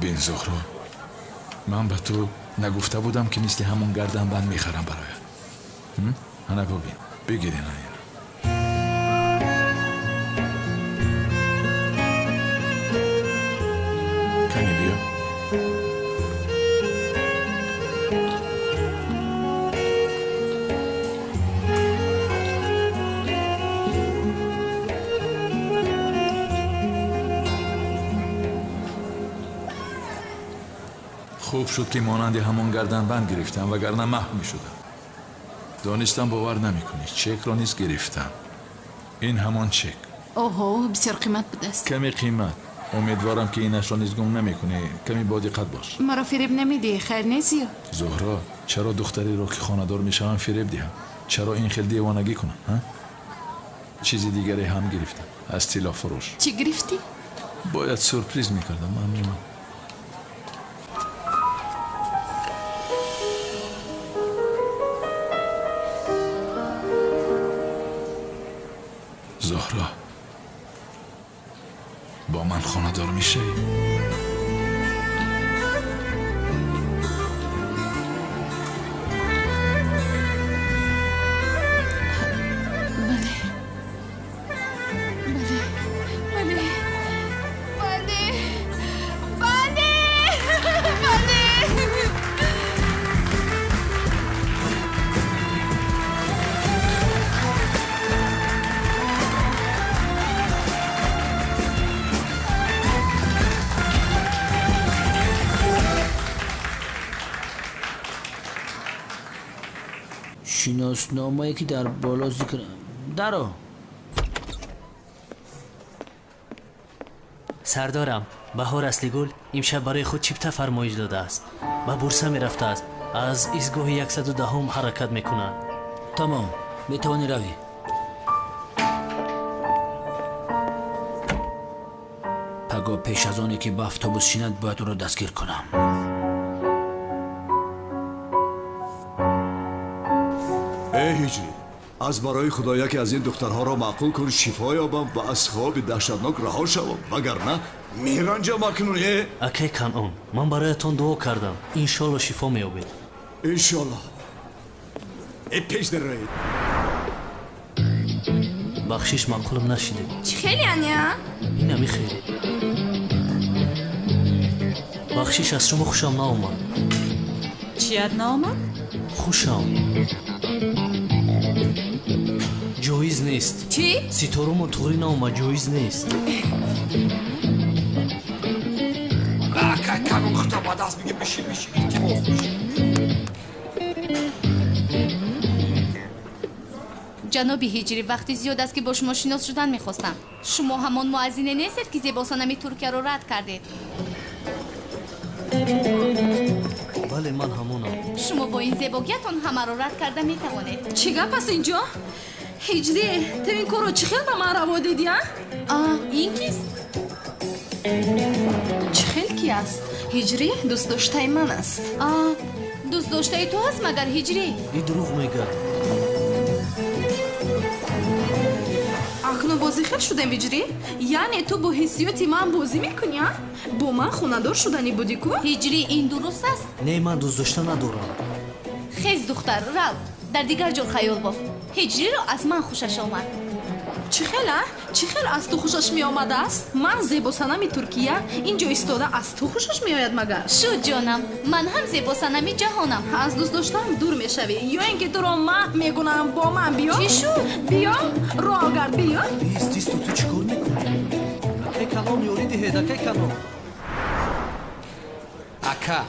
Бин Зуҳро, ман ба ту нагуфта будам, ки мисли ҳамон гарданбанд мехарам бароят. Ана бубин, бигир ина инро. Кани биё. Хуб шуд, ки монанди ҳамон гарданбанд гирифтам, вагарна маҳв мешудам. Донистам бовар намекунӣ. Чекро низ гирифтам. Ин ҳамон чек. Оҳо, бисёр қимат будааст. Каме қимат. Умедворам, ки инашро низ гум намекунӣ. Каме бодиққат бош. Маро фиреб намедиҳӣ, хайр не, Зиё? Зуҳро, чаро духтареро, ки хонадор мешавам, фиреб диҳам? Чаро ин хел девонагӣ кунам? Чизи дигаре ҳам гирифтам аз тиллофурӯш. Чӣ гирифтӣ? Бояд сюрприз мекардам, аммо Зуҳро, бо ман хонадор мешавӣ? Бале, бале, бале, бале, бале, бале. Шиносномае, ки дар боло зикр даро. Сардорам, Баҳор Аслигул имшаб барои худ чипта фармоиш додааст. Ба Бурса мерафтааст. Аз истгоҳи 110 ҳаракат мекунад. Тамом, метавонӣ равӣ. Паго пеш аз оне ки ба автобус шинад, бояд ӯро дастгир кунам. Эй Ҳиҷрӣ, аз барои Худо яке аз ин духтарҳоро маъқул кун, шифо ёбам ва аз хоби даҳшатнок раҳо шавам, вагарна меранҷам акнун. Э Акай Канъон, ман бароятон дуо кардам. Иншолло шифо меёбед. Иншолло. Э, пеш дароед. Бахшиш, маъқулам нашидед. Чӣ хеле аня? Инами хеле. Бахшиш, аз шумо хушам наомад. Чият наомад? Хушам. Ҷоиз нест. Чӣ? Ситорумон туғрӣ наомад, ҷоиз нест. Акай Канон, хута ба даст бигир, бишин, бишин, илтимос, бишин. Ҷаноби Ҳиҷрӣ, вақти зиёд аст, ки бо шумо шинос шудан мехостам. Шумо ҳамон муаззине нестед, ки зебосанами Туркияро рад кардед? Бале, ман ҳамонам. Шумо бо ин зебогиятон ҳамаро рад карда метавонед. Чӣ гап аст инҷо? Ҳиҷрӣ, ту ин корро чӣ хел ба ман раво дидӣ, а? А, ин кист? Чӣ хел ки аст? Ҳиҷрӣ дӯстдоштаи ман аст. А, дӯстдоштаи ту аст магар, Ҳиҷрӣ? И дурӯғ мегӯяд. Акнун бозӣ хел шудем, Ҳиҷрӣ? Яъне ту бо ҳиссиёти ман бозӣ мекунӣ, а? Бо ман хонадор шуданӣ будӣ ку? Ҳиҷрӣ, ин дуруст аст? Не, ман дӯстдошта надорам. Хез, духтар, рав, дар дигар ҷо хаёл боф. Ҳиҷриро аз ман хушаш омад. Чӣ хел, а? Чӣ хел аз ту хушаш меомадааст? Ман зебосанами Туркия инҷо истода, аз ту хушаш меояд магар? Шуд, ҷонам, ман ҳам зебосанами ҷаҳонам. Аз дӯстдоштаам дур мешавӣ, ё ин ки туро маҳв мекунам. Бо ман биё. Чӣ шуд? Биё, роҳ гард, биё. Бист, исто, ту чӣ кор мекунӣ? Акай Канон, ёрӣ диҳед, акай Канон. Ака,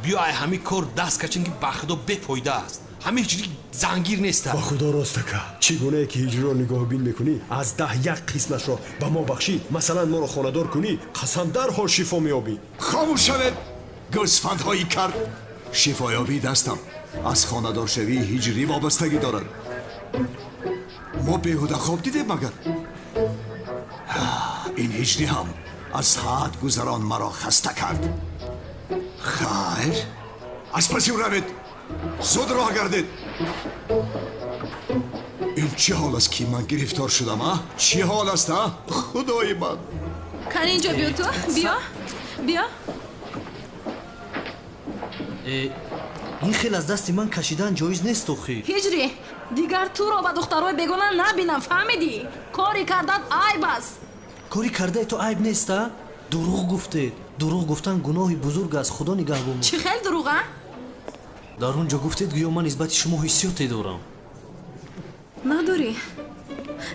биё, ай ҳамин кор даст качем, ки ба Худо бефоида аст. Ҳамин Ҳиҷрӣ зангир неста. Ба Худо рост, ака. Чӣ гунае ки Ҳиҷриро нигоҳбин мекунӣ, аз 10 як қисмашро ба мо бахшӣ, масалан, моро хонадор кунӣ, қасам, дарҳол шифо меёбӣ. Хомӯш шавед, гӯсфандҳои кар. Шифоёбии дастам аз хонадоршавии Ҳиҷрӣ вобастагӣ дорад. Мо беҳуда хоб дидем магар? Ин Ҳиҷрӣ ҳам аз ҳад гузарон маро хаста кард. Хайр, аз паси ӯ равед, зуд роҳ гардед. Ин чӣ ҳол аст, ки ман гирифтор шудам, а? Чӣ ҳол аст, а, Худои ман? Кани, инҷо биё, ту биё, биё. Ин хел аз дасти ман кашидан ҷоиз нест охир. Ҳиҷрӣ, дигар туро ба духтарои бегона набинам, фаҳмидӣ? Кори кардан айб аст. Кори кардаи ту айб нест, а? Дурӯғ гуфтед. Дурӯғ гуфтан гуноҳи бузург аст, худо нигаҳбон. Чӣ хел дурӯғ, а? Дар он ҷо гуфтед, гӯё ман нисбати шумо ҳиссиёте дорам. Надорӣ.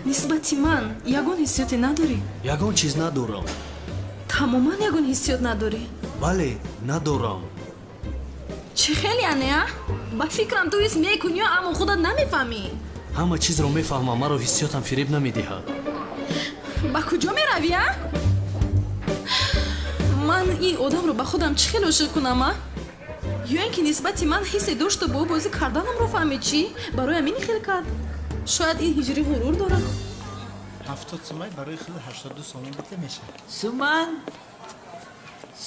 Нисбати ман ягон ҳиссиёте надорӣ? Ягон чиз надорам. Тамоман ягон ҳиссиёт надорӣ? Бале, надорам. Чӣ хел яъне, а? Ба фикрам ту ҳис мекунӣ, аммо худат намефаҳмӣ. Ҳама чизро мефаҳмам, маро ҳиссиётам фиреб намедиҳад. Ба куҷо меравӣ, а? Ман ин одамро ба худам чӣ хел ошиқ кунам, а? Ё ин ки нисбати ман ҳиссе дошту бо ӯ бозӣ карданамро фаҳмид, чӣ? Барои ҳамин хел кард. Шояд ин ҳиҷрӣ ғурур дорад. 70 сумай барои худ 82 сомон бита мешавад. Суман?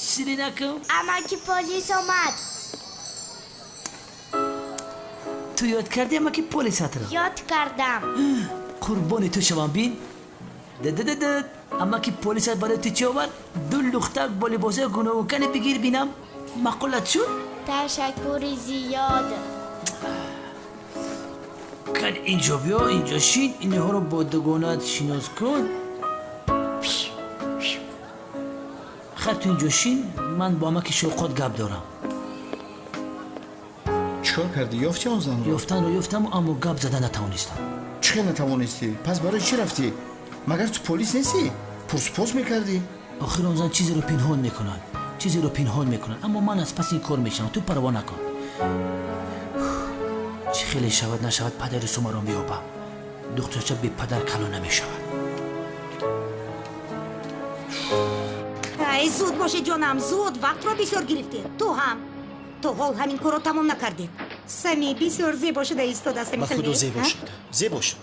Ширинакам? Амаки полис омад. Ту ёд кардӣ амаки полисатро? Ёд кардам. Қурбони ту шавам, бин. Дадададад. Амаки полисат барои ту чӣ овард? Ду лухтак бо либосҳои гуногункане бигир бинам. Маъқулат шуд? Ташаккури зиёд. Кан инҷо биё, инҷо шин, инҳоро бо дугонаат шинос кун. Хай, ту инҷо шин, ман бо амаки Шавқот гап дорам. Чӣ кор кардӣ? Ёфтӣ он занро? Ёфтанро ёфтам, аммо гап зада натавонистам. Чӣ хел натавонистӣ? Пас барои чӣ рафтӣ? Магар ту полис нестӣ? Пурсупос мекардӣ? Охир он зан чизеро пинҳон мекунад. Чизеро пинҳон мекунад, аммо ман аз паси ин кор мешавам, ту парво накун. Чӣ хеле шавад нашавад, падари сумаро меёбам. Духтарча бепадар калон намешавад. Ай, зуд бошед, ҷонам, зуд, вақтро бисёр гирифтед. Ту ҳам. То ҳол ҳамин корро тамом накардед. Сами бисёр зебо шуда истодааст. Ба худо зебо шуд. Зебо шуд.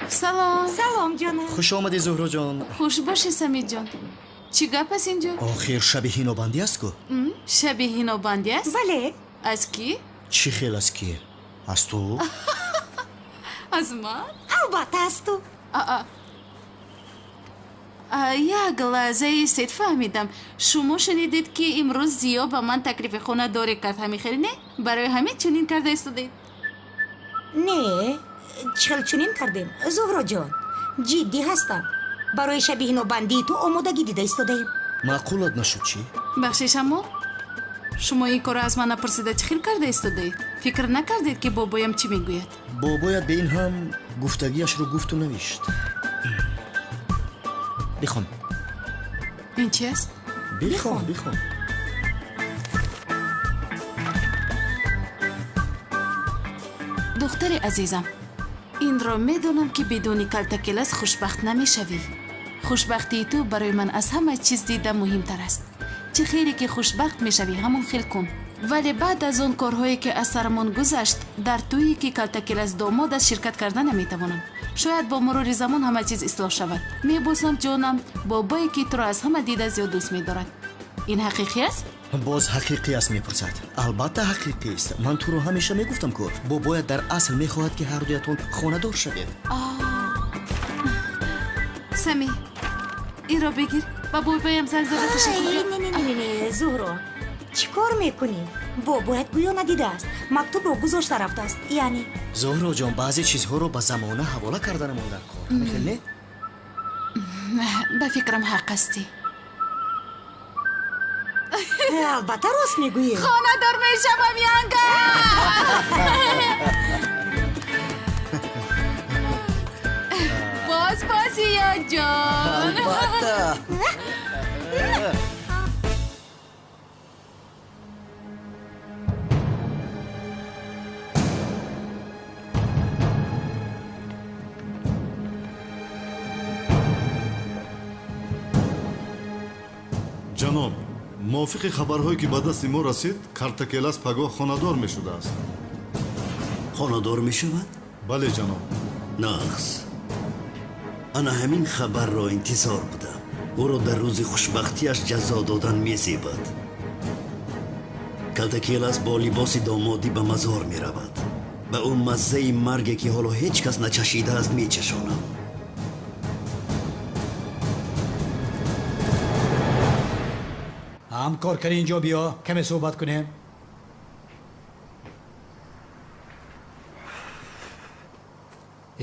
Салом. Салом, ҷонам. Хуш омадӣ, Зуҳроҷон. Хуш бошӣ, Самидҷон. Чӣ гап аст инҷо? Охир шаби ҳинобандӣ аст ку? Шаби ҳинобандӣ аст? Бале. Аз кӣ? Чӣ хел аз кӣ? Аз ту? Аз ман? Албатта, аз ту. Як лаҳзаи сед, фаҳмидам. Шумо шунидед, ки имрӯз Зиё ба ман таклифи хонадорӣ кард, ҳамин хел не? Барои ҳамин чунин карда истодед? Не, чӣ хел чунин кардем? Зуҳроҷон, ҷиддӣ ҳастам. Барои шаби ҳинобандии ту омодагӣ дида истодаем. Маъқулат нашуд чӣ? Бахшиш, аммо шумо ин корро аз ман напурсида чӣ хел карда истодаед? Фикр накардед, ки бобоям чӣ мегӯяд? Бобоят ба ин ҳам гуфтагиашро гуфту навишт. Бихон. Ин чи аст? Бихон, бихон. Духтари азизам, инро медонам, ки бидуни калтакелас хушбахт намешавӣ. Хушбахтии ту барои ман аз ҳама чиз дида муҳимтар аст. Чӣ хеле ки хушбахт мешавӣ, ҳамон хел кун. Вале баъд аз он корҳое, ки аз сарамон гузашт, дар тӯе, ки калтакелас домод аст, ширкат карда наметавонам. Шояд бо мурури замон ҳама чиз ислоҳ шавад. Мебосам, ҷонам, бобое, ки туро аз ҳама дида зиёд дӯст медорад. Ин ҳақиқӣ аст? Боз ҳақиқӣ аст мепурсад. Албатта ҳақиқист. Ман туро ҳамеша мегуфтам, ку бобоят дар асл мехоҳад, ки ҳардуятон хонадор шавед. Сами, инро бигир, ба бобоям занг зада ташаккур. Не, не, не, Зуҳро, чӣ кор мекунӣ? Бобоят гӯё надидааст, мактубро гузошта рафтааст, яъне. Зуҳроҷон, баъзе чизҳоро ба замона ҳавола карданамон дар кор. Мехел не? Ба фикрам ҳақ ҳастӣ. Албатта рост мегӯӣ. Хонадор мешавам, янга. Боз бозиёҷон. Албатта. Ҷаноб, мувофиқи хабарҳое, ки ба дасти мо расид, картакелас пагоҳ хонадор мешудааст. Хонадор мешавад? Бале, ҷаноб. Нағз. Ана ҳамин хабарро интизор будам. Ӯро дар рӯзи хушбахтиаш ҷазо додан мезебад. Калтакелас бо либоси домодӣ ба мазор меравад. Ба ӯ маззаи марге, ки ҳоло ҳеҷ кас начашидааст, мечашонам. Ҳамкор, кани инҷо биё, каме суҳбат кунем.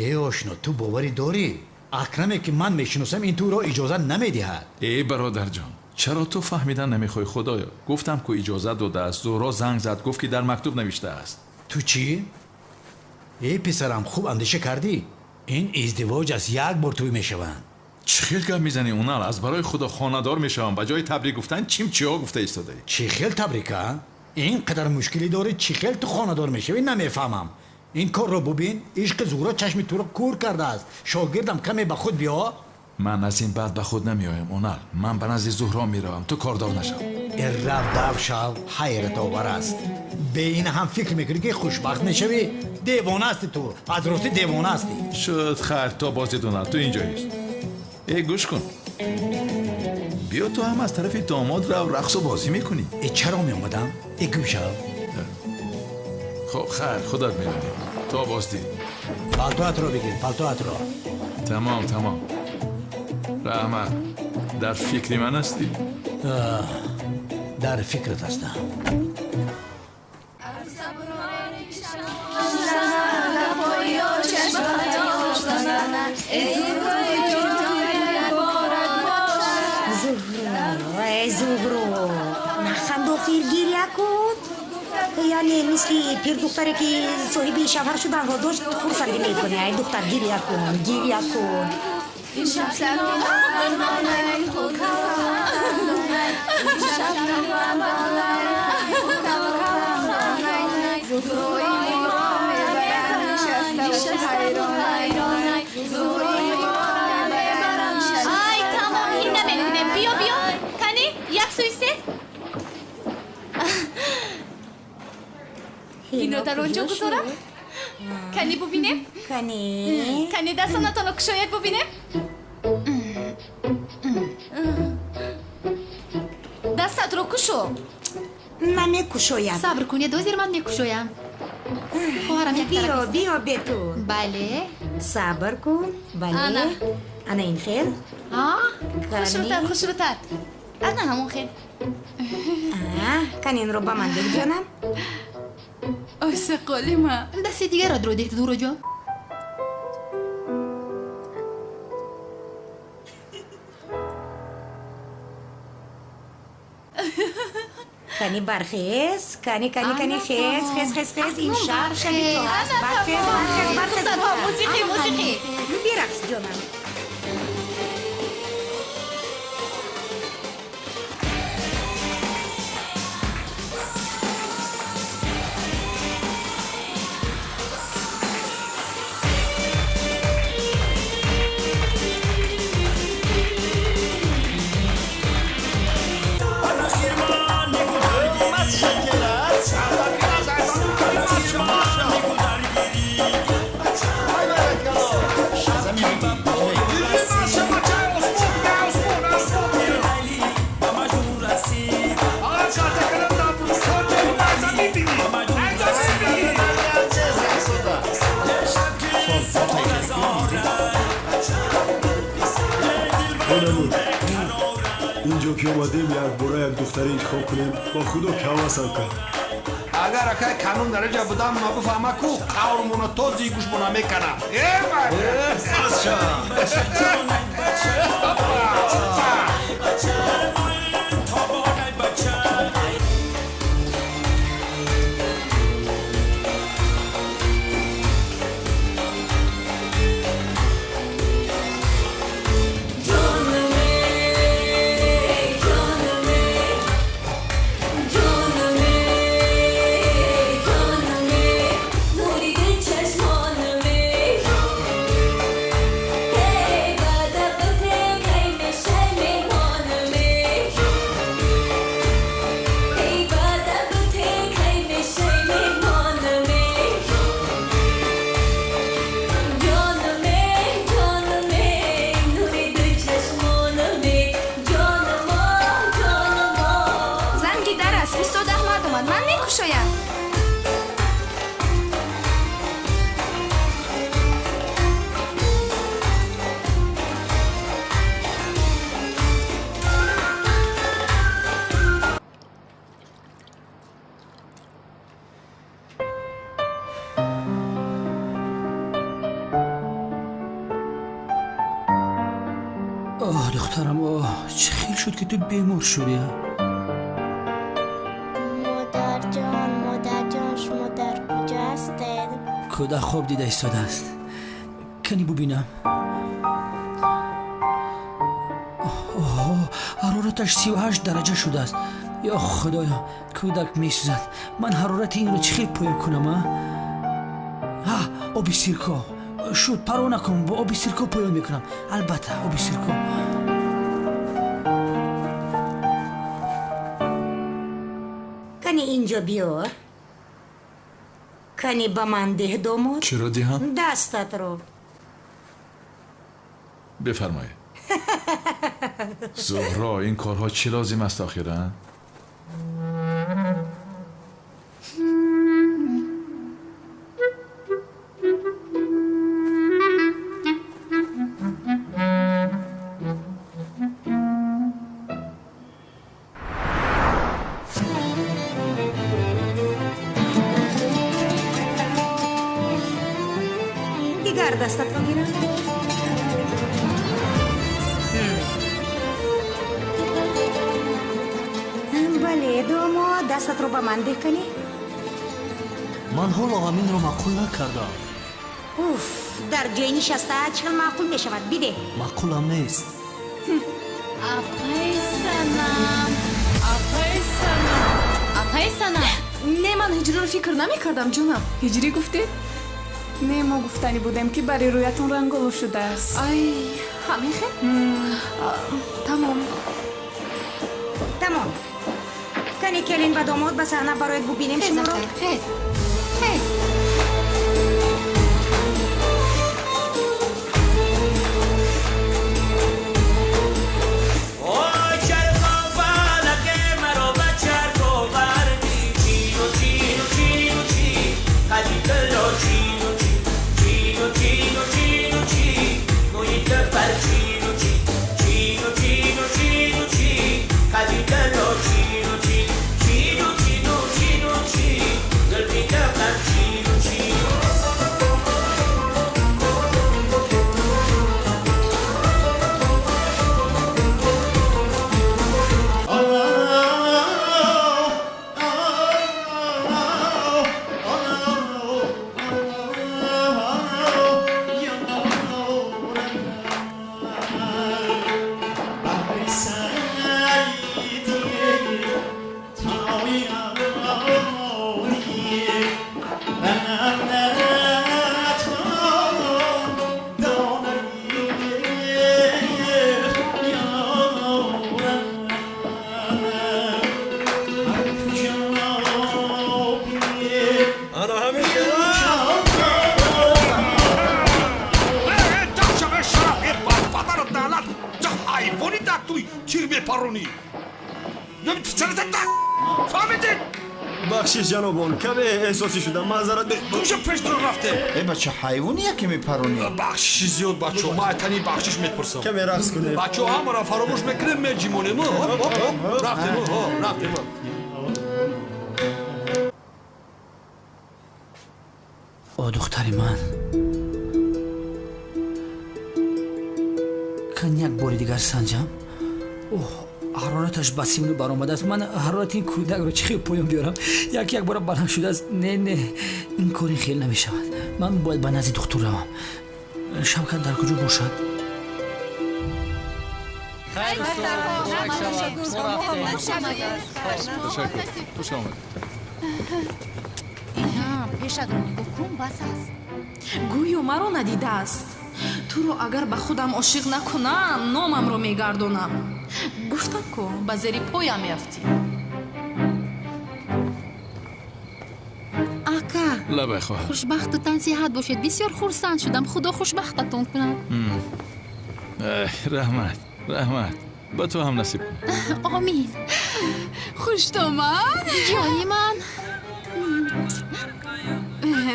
Э ошно, ту боварӣ дорӣ? Акраме ки ман мешиносам, ин туро иҷозат намедиҳад. Э бародарҷон, чаро ту фаҳмидан намехоҳӣ, худоё? Гуфтам ку иҷозат додааст. Зуҳро занг зад, гуфт ки дар мактуб навиштааст. Ту чӣ? Э писарам, хуб андеша кардӣ? Ин издивоҷ аст, як бор тӯй мешаванд. Чӣ хел гап мезанӣ, Унал? Аз барои худо хонадор мешавам. Ба ҷои табрик гуфтан чим чиҳо гуфта истодаӣ? Чӣ хел табрика? Ин қадар мушкилӣ дорӣ, чӣ хел ту хонадор мешавӣ, намефаҳмам. Ин корро бубин, ишқи Зуҳро чашми туро кур кардааст. Шогирдам, каме ба худ биё. Ман аз ин баъд ба худ намеоям, Унал. Ман ба назди Зуҳро меравам, ту кордор нашав. Рав дав шав, ҳайратовар аст. Бе ин ҳам фикр мекунӣ ки хушбахт мешавӣ? Девона ҳастӣ ту, аз ростӣ девона ҳастӣ. Шуд, хайр, то боздид, Унал, ту инҷо ист. Э гӯш кун, биё ту ҳам аз тарафи домод рав, рақсу бозӣ мекунӣ. Э чаро меомадам? Э гӯш шав. Хоб, хайр, худат медонӣ. То боздид. Палтоатро бигир, палтоатро. Тамом, тамом. Раҳмат. Дар фикри ман ҳастӣ? Дар фикрат ҳастам. Зуҳро, наханд, охир гиря кун. Яъне мисли пирдухтаре ки соҳиби шавҳар шуданро дошт, хурсандӣ мекунӣ. Ай духтар, гиря кун, гиря кун. Ай, тамом, ҳин намекунем. Биё, биё. Кани, як сӯи се. Инро дар он ҷо гузорам? Кани бубинем? Кани. Кани дастонатонро кушоед бубинем? Дастатро кушо. Намекушоям. Сабр кунед, ҳозир ман мекушоям. Хоҳарам, як тараф. Биё, биё, Бетул. Бале. Сабр кун. Бале. Ана ин хел. Хушрӯтар, хушрӯтар. Ана ҳамон хел. Кани инро ба ман деҳ, ҷонам. Ой, сақолима. Дасти дигарро дро деҳ, Зуҳроҷон. Кани бархез, кани, кани, кани, хез, хез, хез, хез. Имшаб шаби ту аст. Бархез, бархез, бархез. Мусиқӣ, мусиқӣ. Бирақс, ҷонам. Инҷо ки омадем, якбора як духтаре интихоб кунем, ба худо кавасам кард. Агар акай канун дар инҷа будам, ма бифаҳма ку қаврмона то зии гӯшмона меканам. Hey, Оҳ, духтарам, оҳ, чӣ хел шуд ки ту бемор шудӣ? Модарҷон, модарҷон, шумо дар куҷо ҳастед? Кӯдак хоб дида истодааст. Кани бубинам. Оҳ, ҳарораташ 38 дараҷа шудааст. Ё Худоё, кӯдак месӯзад. Ман ҳарорати инро чӣ хел поён кунам, а? Ҳа, оби сирко. Шуд, парво накун, бо оби сирко поён мекунам. Албатта, оби сирко. Кани инҷо биёр. Кани ба ман деҳ, домод. Чиро диҳам? Дастатро. Бифармоед. Зуҳро, ин корҳо чӣ лозим аст охиран? Дигар дастатро гирам. Бале, домод, дастатро ба ман деҳ кани. Ман ҳоло ҳаминро маъқул накардам. Уф, дар ҷои нишаста чӣ хел маъқул мешавад? Бидеҳ. Маъқулам нест. Апай Санам, апай Санам, апай Санам. Не, ман ҳиҷриро фикр намекардам, ҷонам. Ҳиҷрӣ гуфтед? Не, мо гуфтанӣ будем ки барои рӯятон ранголу шудааст. Ай, ҳамин хел? Тамом. Тамом. Кани келин ва домод ба саҳна барояд, бубинем шуморо. Хез, хез. Бахшиш, ҷанобон, каме эҳсосӣ шудам, маъзарат. Куҷо пеш дур рафте? Э, бача, ҳайвоне яке мепаронӣ. Бахшиши зиёд, бачо, ман айтани бахшиш мепурсам. Каме рақс кунем. Бачо, ҳамаро фаромӯш мекунем, меҷимонем. Рафтем, рафтем. О, духтари ман, кан як бори дигар санҷам. Оҳ, ҳарораташ ба 39 баромадааст. Ман ҳарорати ин кӯдакро чӣ хел поён биёрам? Як як бора баланд шудааст. Не, не, ин кор ин хел намешавад. Ман бояд ба назди духтур равам. Шавкат дар куҷо бошад? Пешатро нигоҳ кун, бас аст. Гӯё маро надидааст. Туро агар ба худам ошиқ накунам, номамро мегардонам. Гуфтам ку, ба зери поям меафтӣ. Ака, лабай хоҳар, хушбахту тансиҳат бошед. Бисёр хурсанд шудам. Худо хушбахтатон кунад. Раҳмат, раҳмат, ба ту ҳам насиб кунад. Омин. Хуштомад, ҷони ман.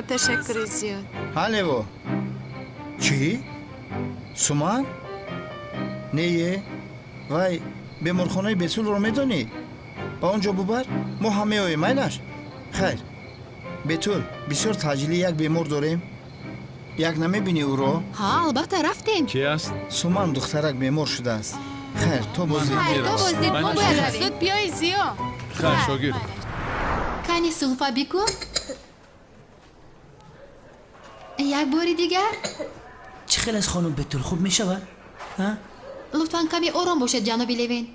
Ташаккури зиёд. Ҳалево, чӣ? Суман? Нее, вай беморхонаи Бесулро медонӣ? Ба он ҷо бубар, мо ҳам меоем, майлаш? Хайр, Бетул, бисёр таъҷилӣ як бемор дорем. Як намебинӣ ӯро? Ҳа, албатта рафтем. Ки аст? Суман духтарак бемор шудааст. Хайр, то боздид. Хайр, то боздид, мо бояд равем. Зуд биёй, Зиё. Хайр, шогирд. Кани сулфа бикун. Як бори дигар. Чӣ хел аз хонум Бетул, хуб мешавад? Лутфан каме ором бошед, ҷаноби Левент.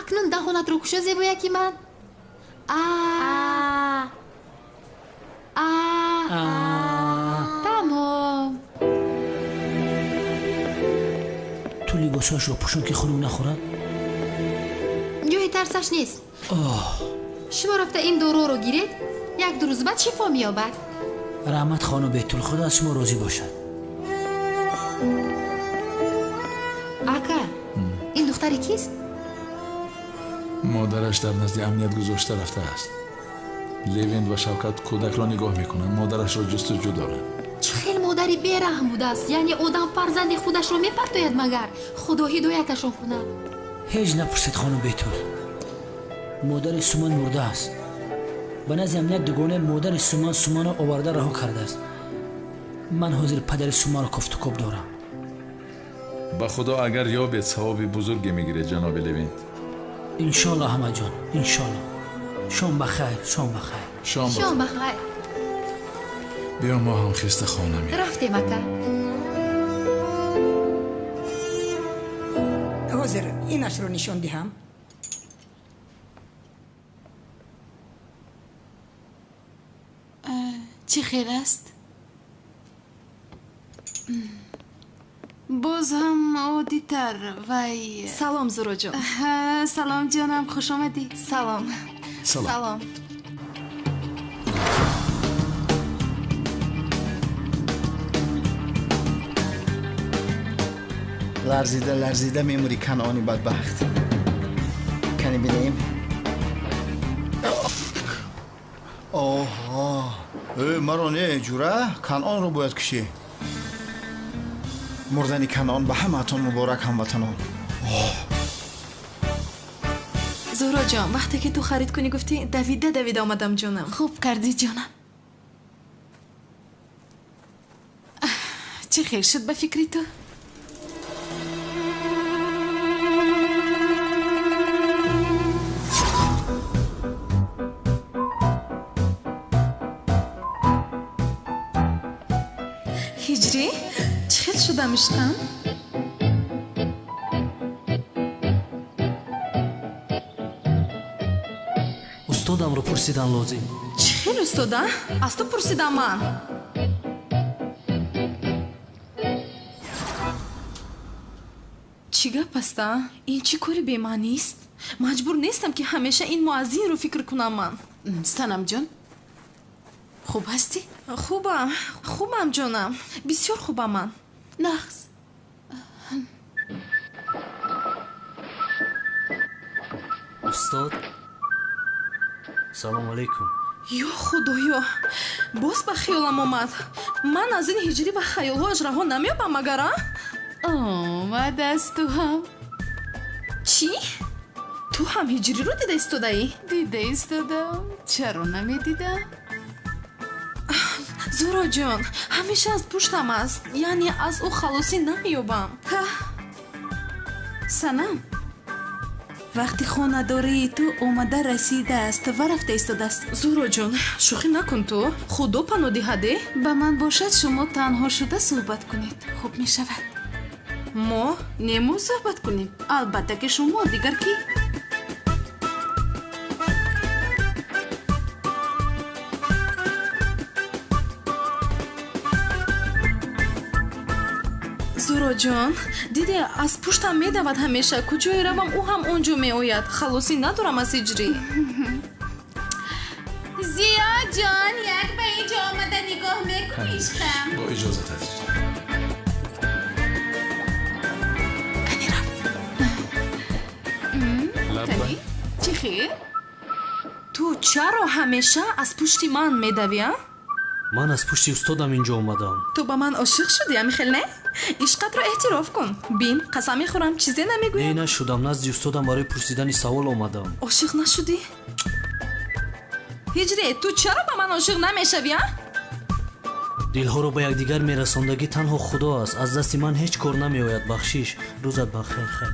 Акнун даҳонатро кушо, зебояки ман. А а тамом. Ту либосҳояшро пӯшон, ки хунук нахӯрад. Ҷои тарсаш нест. Шумо рафта ин доруро гиред, як-ду рӯз баъд шифо меёбад. Раҳмат, хонум Бетул, худо аз шумо розӣ бошад. Ака, ин духтари кист? Модараш дар назди амният гузошта рафтааст. Левент ва Шавкат кӯдакро нигоҳ мекунанд, модарашро ҷустуҷӯ доранд. Чӣ хел модари бераҳм будааст, яъне одам фарзанди худашро мепартояд магар? Худо ҳидояташон кунад. Ҳеҷ напурсед, хонум Бетул. Модари Суман мурдааст. Ба назди амният дугонаи модари Суман Суманро оварда раҳо кардааст. Ман ҳозир падари Суманро кофтукоб дорам. Ба худо агар ёбед, савоби бузурге мегиред, ҷаноби Левент. Иншоалло, ҳамаҷон, иншоалло. Шом ба хайр, шом ба хайр. Шом ба хайр. Биё, мо ҳам хеста хона меравем. Рафтем, ака. Ҳозир инашро нишон диҳам. Чӣ хел аст? Боз ҳам оддитар вай. Салом, Зуроҷон. Салом, ҷонам, хуш омадӣ. Салом. Салом. Ларзида ларзида мемурӣ, Канъони бадбахт. Кани бинем. Оҳо, маро не, ҷура, Канъонро бояд кушӣ. Мурдани Канъон ба ҳамаатон муборак, ҳамватанон. Зуҳроҷон, вақте ки ту харид кунӣ гуфтӣ, давида давида омадам, ҷонам. Хуб кардӣ, ҷонам. Чӣ хел шуд ба фикри ту? Ҳиҷрӣ, чӣ хел шудам ишқам? Устодамро пурсидан лозим. Чӣ хел устода? Аз ту пурсидам ман. Чӣ гап аста? Ин чӣ кори бемаънист? Маҷбур нестам, ки ҳамеша ин муаззинро фикр кунам ман. Санамҷон, хуб ҳастӣ? Хубам, хубам, ҷонам, бисёр хубам ман. Нағз. Устод, салому алайкум. Ё худоё, боз ба хиёлам омад. Ман аз ин ҳиҷрӣ ва хаёлҳояш раҳо намеёбам магар, а? Омад аз ту ҳам. Чӣ? Ту ҳам ҳиҷриро дида истодаӣ? Дида истодам. Чаро намедидам? Зуҳроҷон, ҳамеша аз пуштам аст, яъне аз ӯ халосӣ намеёбам. Санам, вақти хонадории ту омада расидааст ва рафта истодааст. Зуҳроҷон, шӯхӣ накун ту. Худо паноҳ диҳаде. Ба ман бошад, шумо танҳо шуда суҳбат кунед, хуб мешавад. Мо? Не, мо суҳбат кунем. Албатта ки шумо, дигар кӣ? Зуҳроҷон, диде, аз пуштам медавад ҳамеша. Куҷое равам, ӯ ҳам он ҷо меояд. Халосӣ надорам аз ҳиҷрӣ. Зиёҷон, як ба ин ҷо омада нигоҳ мекунӣ, ишқам. Бо иҷозат, азизам. Кани рафт. Кани, чӣ хел? Ту чаро ҳамеша аз пушти ман медавӣ, а? Ман аз пушти устодам инҷо омадам. Ту ба ман ошиқ шудӣ, амихел не? Ишқатро эътироф кун. Бин, қасам мехӯрам, чизе намегӯям. Не, нашудам. Назди устодам барои пурсидани савол омадам. Ошиқ нашудӣ? Ҳиҷрӣ, ту чаро ба ман ошиқ намешавӣ, а? Дилҳоро ба якдигар мерасондагӣ танҳо Худо аст. Аз дасти ман ҳеҷ кор намеояд. Бахшиш. Рӯзат бахайр. Хайр.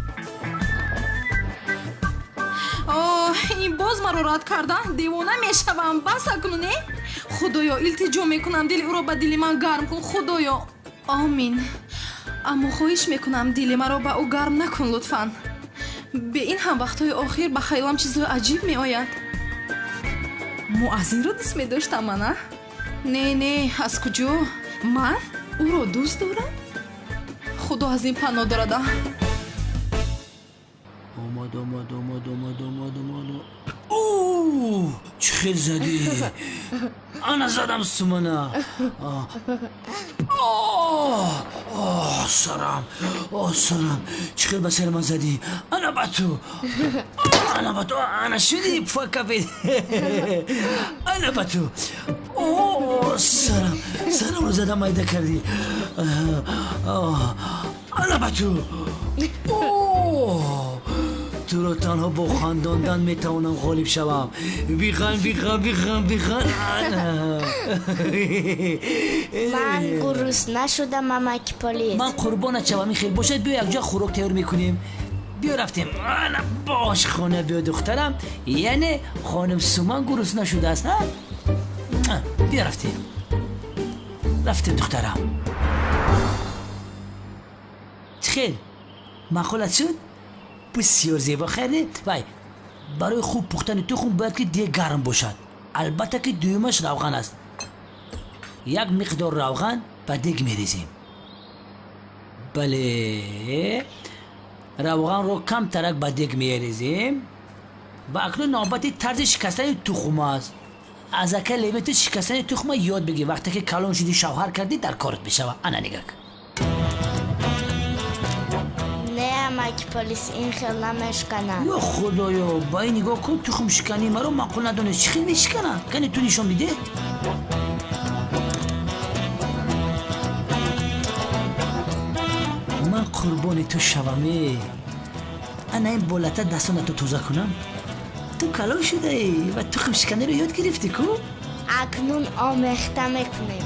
Оҳ, ин боз маро рад карда. Девона мешавам. Бас акнун, не? Худоё, илтиҷо мекунам, дили ӯро ба дили ман гарм кун. Худоё, омин. Аммо хоҳиш мекунам, дили маро ба ӯ гарм накун, лутфан. Бе ин ҳам вақтҳои охир ба хаёлам чизҳои аҷиб меояд. Муаззинро дӯст медоштам ман, а? Не, не, аз куҷо? Ман ӯро дӯст дорам? Худо аз ин паноҳ дорад, а? Омад, омад, омад, омад, омад, омад. О, чӣ хел задӣ! Ана задам Сумана. Оҳ, сарам, оҳ, сарам, чӣ хел ба сари ман задӣ! Ана ба ту, ана ба ту, ана шудӣ пуфакафед. Ана ба ту. О, сарам, сарамро задам, майда кардӣ. Ана ба ту. О, туро танҳо бо хандондан метавонам ғолиб шавам. Бихан, бихан, бихан, бихан. Ман гурусна шудам, амаки полис. Ман қурбонат шавам, ин хел бошад, биё якҷо хӯрок тайёр мекунем. Биё рафтем. Ана ба ошхона биё, духтарам. Яъне хоним Суман гурусна шудааст, ҳа? Биё рафтем. Рафтем, духтарам. Чӣ хел? Маъқулат шуд? Бисёр зебо, хайр не? Вай, барои хуб пухтани тухм бояд ки дег гарм бошад. Албатта ки дуюмаш равған аст. Як миқдор равған ба дег мерезем. Бале, равғанро камтарак ба дег мерезем ва акнун навбати тарзи шикастани тухм аст. Аз ака Левин ту шикастани тухма ёд бигир. Вақте ки калон шудӣ, шавҳар кардӣ, дар корат мешавад. Ана нигак. Не, амаки полис, ин хел намешканад. Ё Худоё, ба ин нигоҳ кун, тухмшикании маро маъқул надонист. Чӣ хел мешиканад? Кани ту нишон бидеҳ. Ман қурбони ту шавам, е. Ана ин болата дастонато тоза кунам. Ту калон шудаӣ ва тухмшиканиро ёд гирифтӣ ку? Акнун омехта мекунем.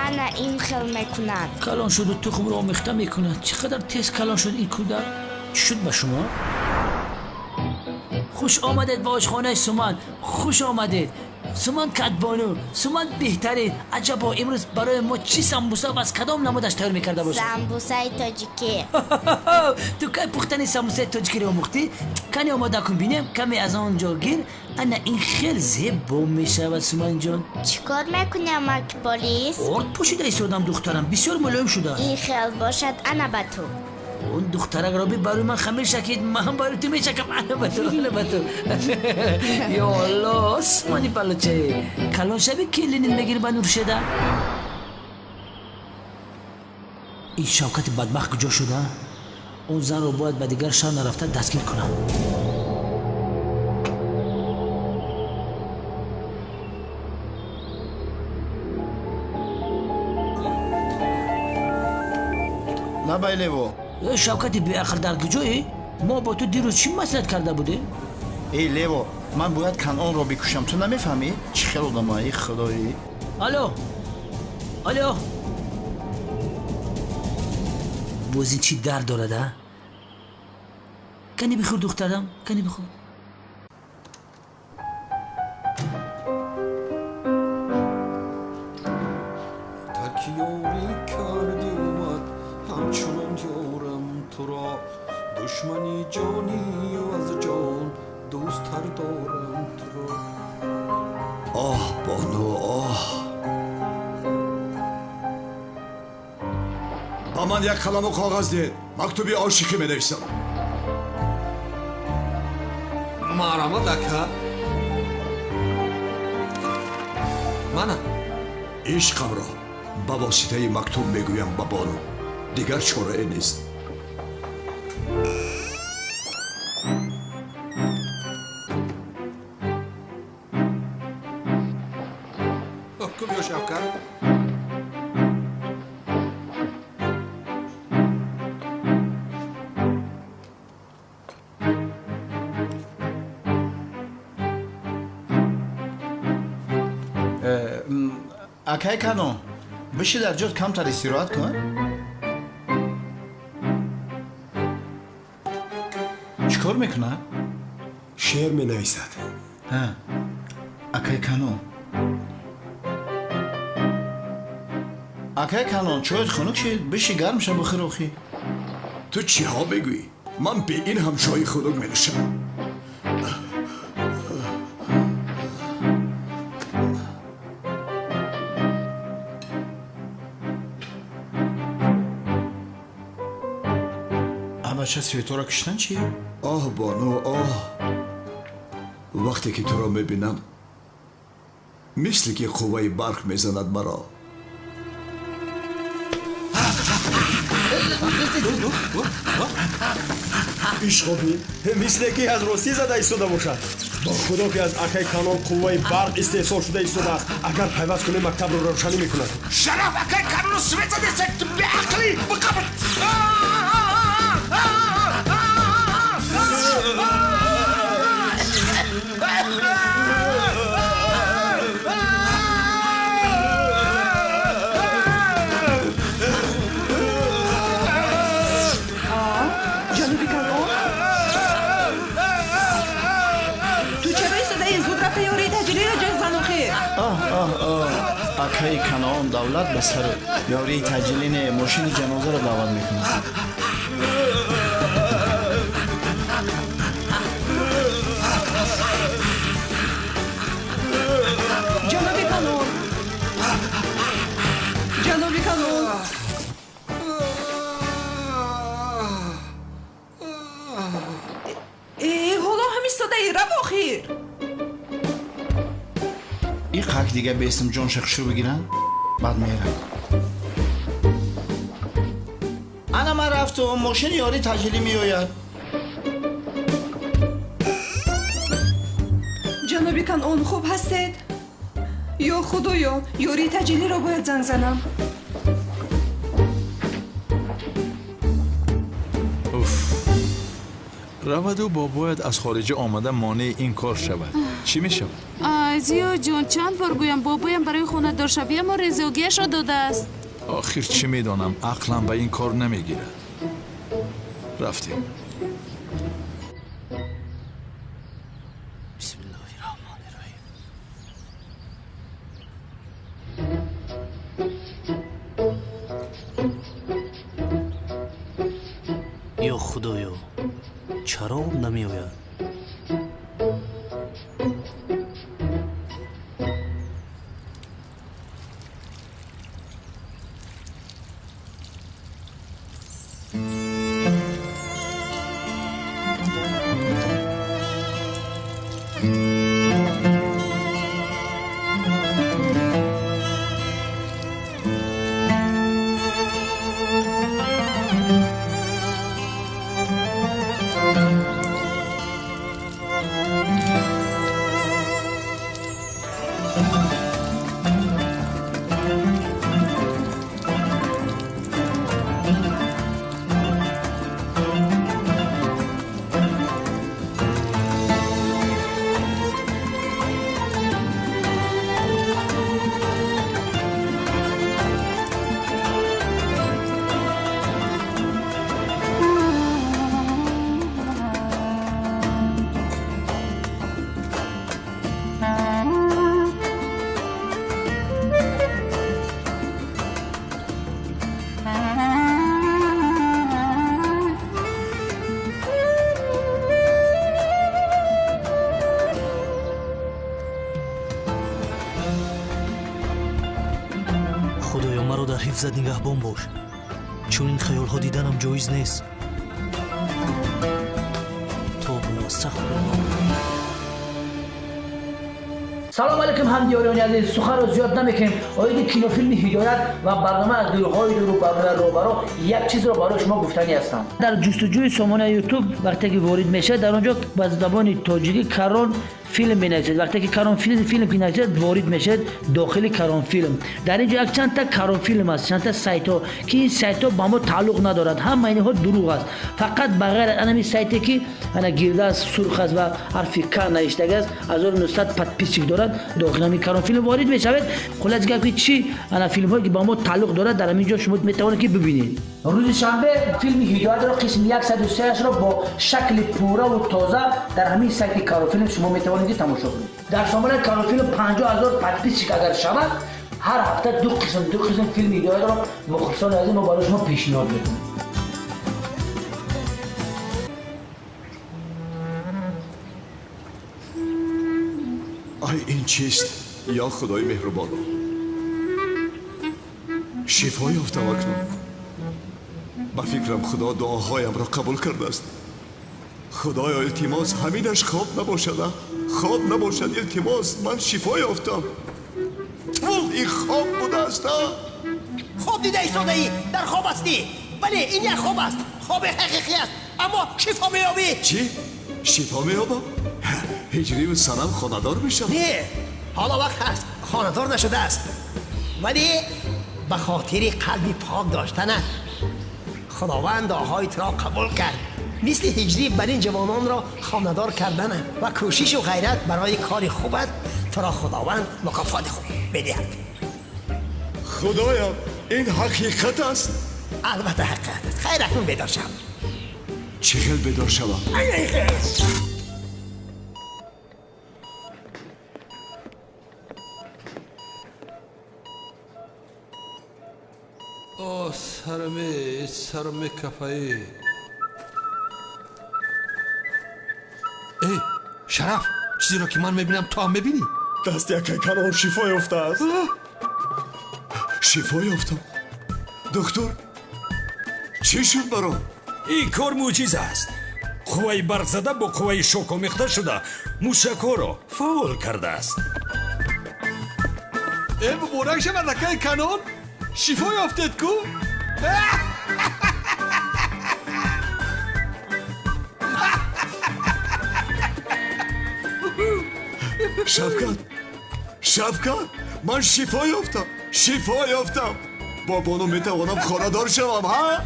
Ана ин хел мекунад. Калон шуду тухмро омехта мекунад. Чӣ қадар тез калон шуд ин кӯдак. Чӣ шуд ба шумо? Хуш омадед ба ошхонаи Суман. Хуш омадед. Суман кадбону, Суман беҳтарин. Аҷабо, имрӯз барои мо чӣ самбуса ва аз кадом намудаш тайёр мекарда бошад? Самбусаи тоҷикӣ. Ту кай пухтани самбусаи тоҷикиро омӯхтӣ? Кане омода кун бинем, каме аз он ҷо гир. Ана ин хел зебо мешавад, Суманҷон. Чӣ кор мекунӣ, амаки полис? Орд пӯшида истодам, духтарам, бисёр мулоим шудааст. Ин хел бошад, ана ба ту. Он духтаракро би барои ман хамир шакид, ман барои ту мешакам. Ана ба ту, ана ба ту. Ё Алло, Сумани балочае. Калон шави ки Ленин мегири ба Нуршеда? Ин Шавкати бадбахт куҷо шуда? Он занро бояд ба дигар шаҳр нарафта дастгир кунам. Лабай, Лево. Э, Шавкати беақл, дар куҷоӣ? Мо бо ту дирӯз чӣ маслиҳат карда будем? Эй, Лево, ман бояд Канонро бикушам. Ту намефаҳмӣ? Чӣ хел одама, эй худоӣ. Алло, алло, боз ин чӣ дард дорад, а? Кани бихӯр, духтарам, кани бихӯр. Тарки ёрӣ кардӣ омад, ҳамчунон ёрам туро. Душмани ҷонию аз ҷон дӯсттар дорам туро. Оҳ, бону, оҳ. Ба ман як қаламу коғаз диҳед, мактуби ошиқӣ менависам. Марҳамат, ака. Мана. Ишқамро ба воситаи мактуб мегӯям ба бону. Дигар чорае нест. Ку биё, Шавкат. Акай Канон, биши дар ҷот камтар истироҳат кун. Чӣ кор мекунад? Шеър менависад. Акай Канон, акай Канон, чоят хунук шид, биши гарм ша бихӯр охи. Ту чиҳо мегӯӣ? Ман бе ин ҳам чойи хунук менӯшам. Бача светора киштан чӣ? Оҳ, бону, оҳ, вақте ки туро мебинам, мисли ки қувваи барқ мезанад маро. Ишқобин, мисле ки аз ростӣ зада истода бошад. Бо худо ки аз акай Канон қувваи барқ истеҳсол шуда истодааст. Агар пайваст кунем, мактабро равшанӣ мекунад. Шараф, акай Канонро свет задеста, ту беақлӣ! Биқабр! Ҷаноби Канон, ту чаро истодаи? Зуд рафта ёрии таҷилиро ҷеғ зан охир. Оҳ, оҳ, оҳ, акаи Канон, давлат ба сару ёрии таҷилӣ не, мошини ҷанозаро даъват мекунад. Ҷаноби Канон, ҷаноби Канон, ҳоло ҳам истодаи, рав охир. И қак дига бестам ҷонша хушрӯ бигирам, баъд мерам. Ана ман рафтум, мошини ёрии таҷилӣ меояд. Ҷаноби Канон, хуб ҳастед? Ё худоё, ёрии таҷилиро бояд занг занам. Уф, раваду бобоят аз хориҷа омада монеи ин кор шавад, чӣ мешавад? Зиёҷон, чанд бор гӯям, бобоям барои хонадоршавиамо резогиашро додааст. Охир чӣ медонам, ақлам ба ин кор намегирад. Рафтем. Ё худоё, чаро об намеояд? Худоё, маро дар ҳифзат нигаҳбон бош. Чунин хаёлҳо диданам ҷоиз нест. Тобу астағфируллоҳ. Салом алейкум, ҳамдиёриёни азиз. Суханро зиёд намекунем. Оиди кинофилми Ҳидоят ва барнома аз дурҳои дуру барнома робаро як чизро барои шумо гуфтанӣ ҳастам. Дар ҷустуҷӯи сомонаи Ютуб вақте ки ворид мешавед, дар он ҷо ба забони тоҷикӣ Карон филм менависед. Вақте ки Карон филм ки нависед, ворид мешавед дохили Карон филм. Дар ин ҷо як чандта Карон филм аст, чандта сайтҳо, ки ин сайтҳо ба мо тааллуқ надорад. Ҳама инҳо дурӯғ аст. Фақат ба ғайр аз ҳамин сайте ки ана гирда аст, сурх аст ва ҳарфи К навиштага аст, 1900 подписчик дорад, дохили ҳамин Карон филм ворид мешавед. Хуллас гап ки чӣ ана филмҳое ки ба мо тааллуқ дорад, дар ҳамин ҷо шумо метавонед ки бибинед. Рӯзи шанбе филми Ҳидоятро қисми 103-ашро бо шакли пурраву тоза дар ҳамин сайти Карон филм шумо метавонед ки тамошо кунед. Дар сомонаи Карон филм 50 000 подписчик агар шавад, ҳар ҳафта ду қисм, ду қисм филми Ҳидоятро, мухлисони азиз, мо барои шумо пешниҳод мекунем. Ай, ин чист, ё худои меҳрубон? Шифо ёфтам акнун. Ба фикрам, худо дуоҳоямро қабул кардааст. Худоё, илтимос, ҳаминаш хоб набошад, хоб набошад, илтимос, ман шифо ёфтам. Тул, ин хоб будааст? Хоб дида истодаӣ, дар хоб ҳастӣ. Бале, ин як хоб аст, хоби ҳақиқӣ аст, аммо шифо меёбӣ. Чӣ, шифо меёбам? Ҳиҷриву Санам хонадор мешавад? Не, ҳоло вақт ҳаст, хонадор нашудааст, вале ба хотири қалби пок доштанат худованд дуоҳои туро қабул кард. Мисли ҳиҷрӣ бар ин ҷавононро хонадор кардана ва кӯшишу ғайрат барои кори хубат туро худованд мукофоти хуб медиҳад. Худоё, ин ҳақиқат аст? Албатта ҳақиқат аст. Хайр, акнун бедор шав. Чӣ хел бедор шавам? Ай, хел. О, сараме, сараме кафае. Э, Шараф, чизеро ки ман мебинам, ту ҳам мебинӣ? Дасти акай Канон шифо ёфтааст. Шифо ёфтам? Доктор, чӣ шуд баром? Ин кор мӯъҷиза аст. Қувваи барқзада бо қувваи шок омехта шуда, мушакҳоро фаъол кардааст. Э, муборак шавад, акаи Канон, шифо ёфтед ку! Шавкат, Шавкат, ман шифо ёфтам, шифо ёфтам. Бо бону метавонам хонадор шавам, ҳа?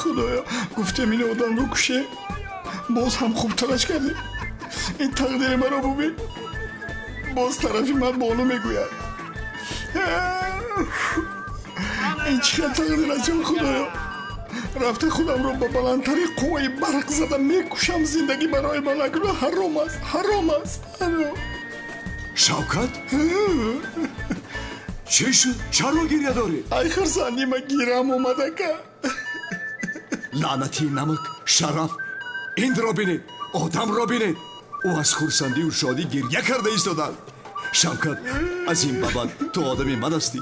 Худоё, гуфтем ин одамро куше, боз ҳам хубтараш кардем. Ин тақдири маро бубин, боз тарафи ман бону мегӯяд. Ин чӣ хел тақдир аст, ё худоё? Рафта худамро ба баландтарин қувваи барқ зада мекушам. Зиндагӣ барои ман акнун ҳаром аст, ҳаром аст, ҳаром. Шавкат, чӣ шуд? Чаро гиря дорӣ? Ай хурсандима гирам омадака. Лаънатии намак, Шараф, инро бинед, одамро бинед, ӯ аз хурсандию шодӣ гиря карда истодад. Шавкат, аз ин ба баъд ту одами ман ҳастӣ.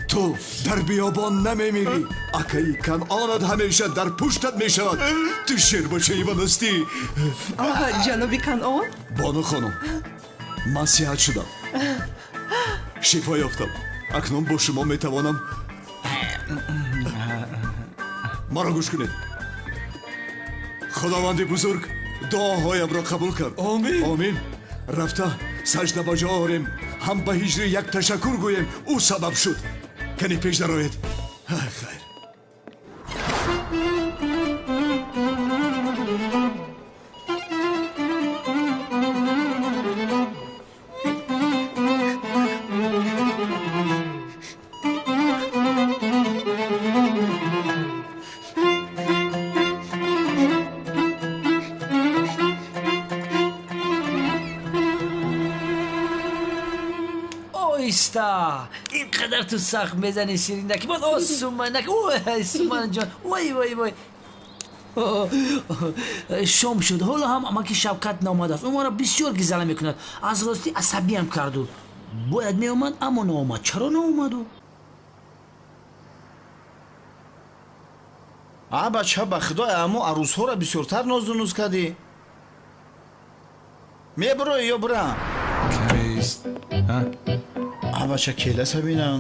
Ту дар биёбон намемирӣ. Акаи Канъонат ҳамеша дар пуштат мешавад. Ту шербачаи ман ҳастӣ. Ҷаноби Канъон. Бону хонум, ман сиҳат шудам, шифо ёфтам. Акнун бо шумо метавонам. Маро гӯш кунед. Худованди бузург дуоҳоямро қабул кард. Омин. Омин. Рафта сажда ба ҷо орем, ҳам ба ҳиҷри як ташаккур гӯем. Ӯ сабаб шуд. Кани пеш дароед. Хайр. Оҳиста, ин қадар ту сахт мезанӣ, ширинак ман. О, суманак, суманҷон, вой, вой, вой. Шом шуд, ҳоло ҳам амаки Шавкат наомадааст. Ӯ маро бисёр гизала мекунад. Аз ростӣ асабиям карду. Бояд меомад, аммо наомад. Чаро наомаду? А, бача, ба худо, аммо арӯсҳоро бисёртар нозу нуз кардӣ. Мебуроӣ ё бурам? Камест. А, бача, келаса бинам.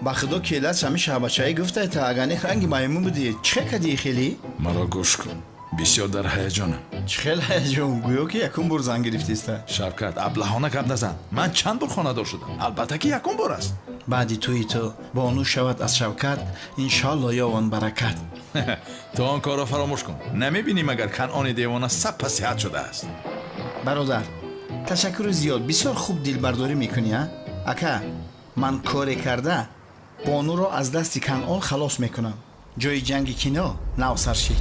Ба худо келас ҳами шаҳбачаӣ гуфтай та агане ранги маймун будӣ. Чӣ кадӣ хелӣ? Маро гӯш кун. Бисёр дар ҳаяҷонам. Чӣ хел ҳаяҷон? Гӯё ки якум бор зан гирифтиста. Шавкат, аблаҳона гап назан. Ман чанд бор хонадор шудам. Албатта ки якум бор аст. Баъди тӯи ту бону шавад аз Шавкат, иншоалло ёвон баракат. Ту он корро фаромӯш кун. Намебинӣ магар Канъони девона саппа сиҳат шудааст. Бародар, ташаккури зиёд. Бисёр хуб дилбардорӣ мекунӣ, а? Ака, ман коре карда бонуро аз дасти Канъон халос мекунам. Ҷои ҷанги кино нав сар шид.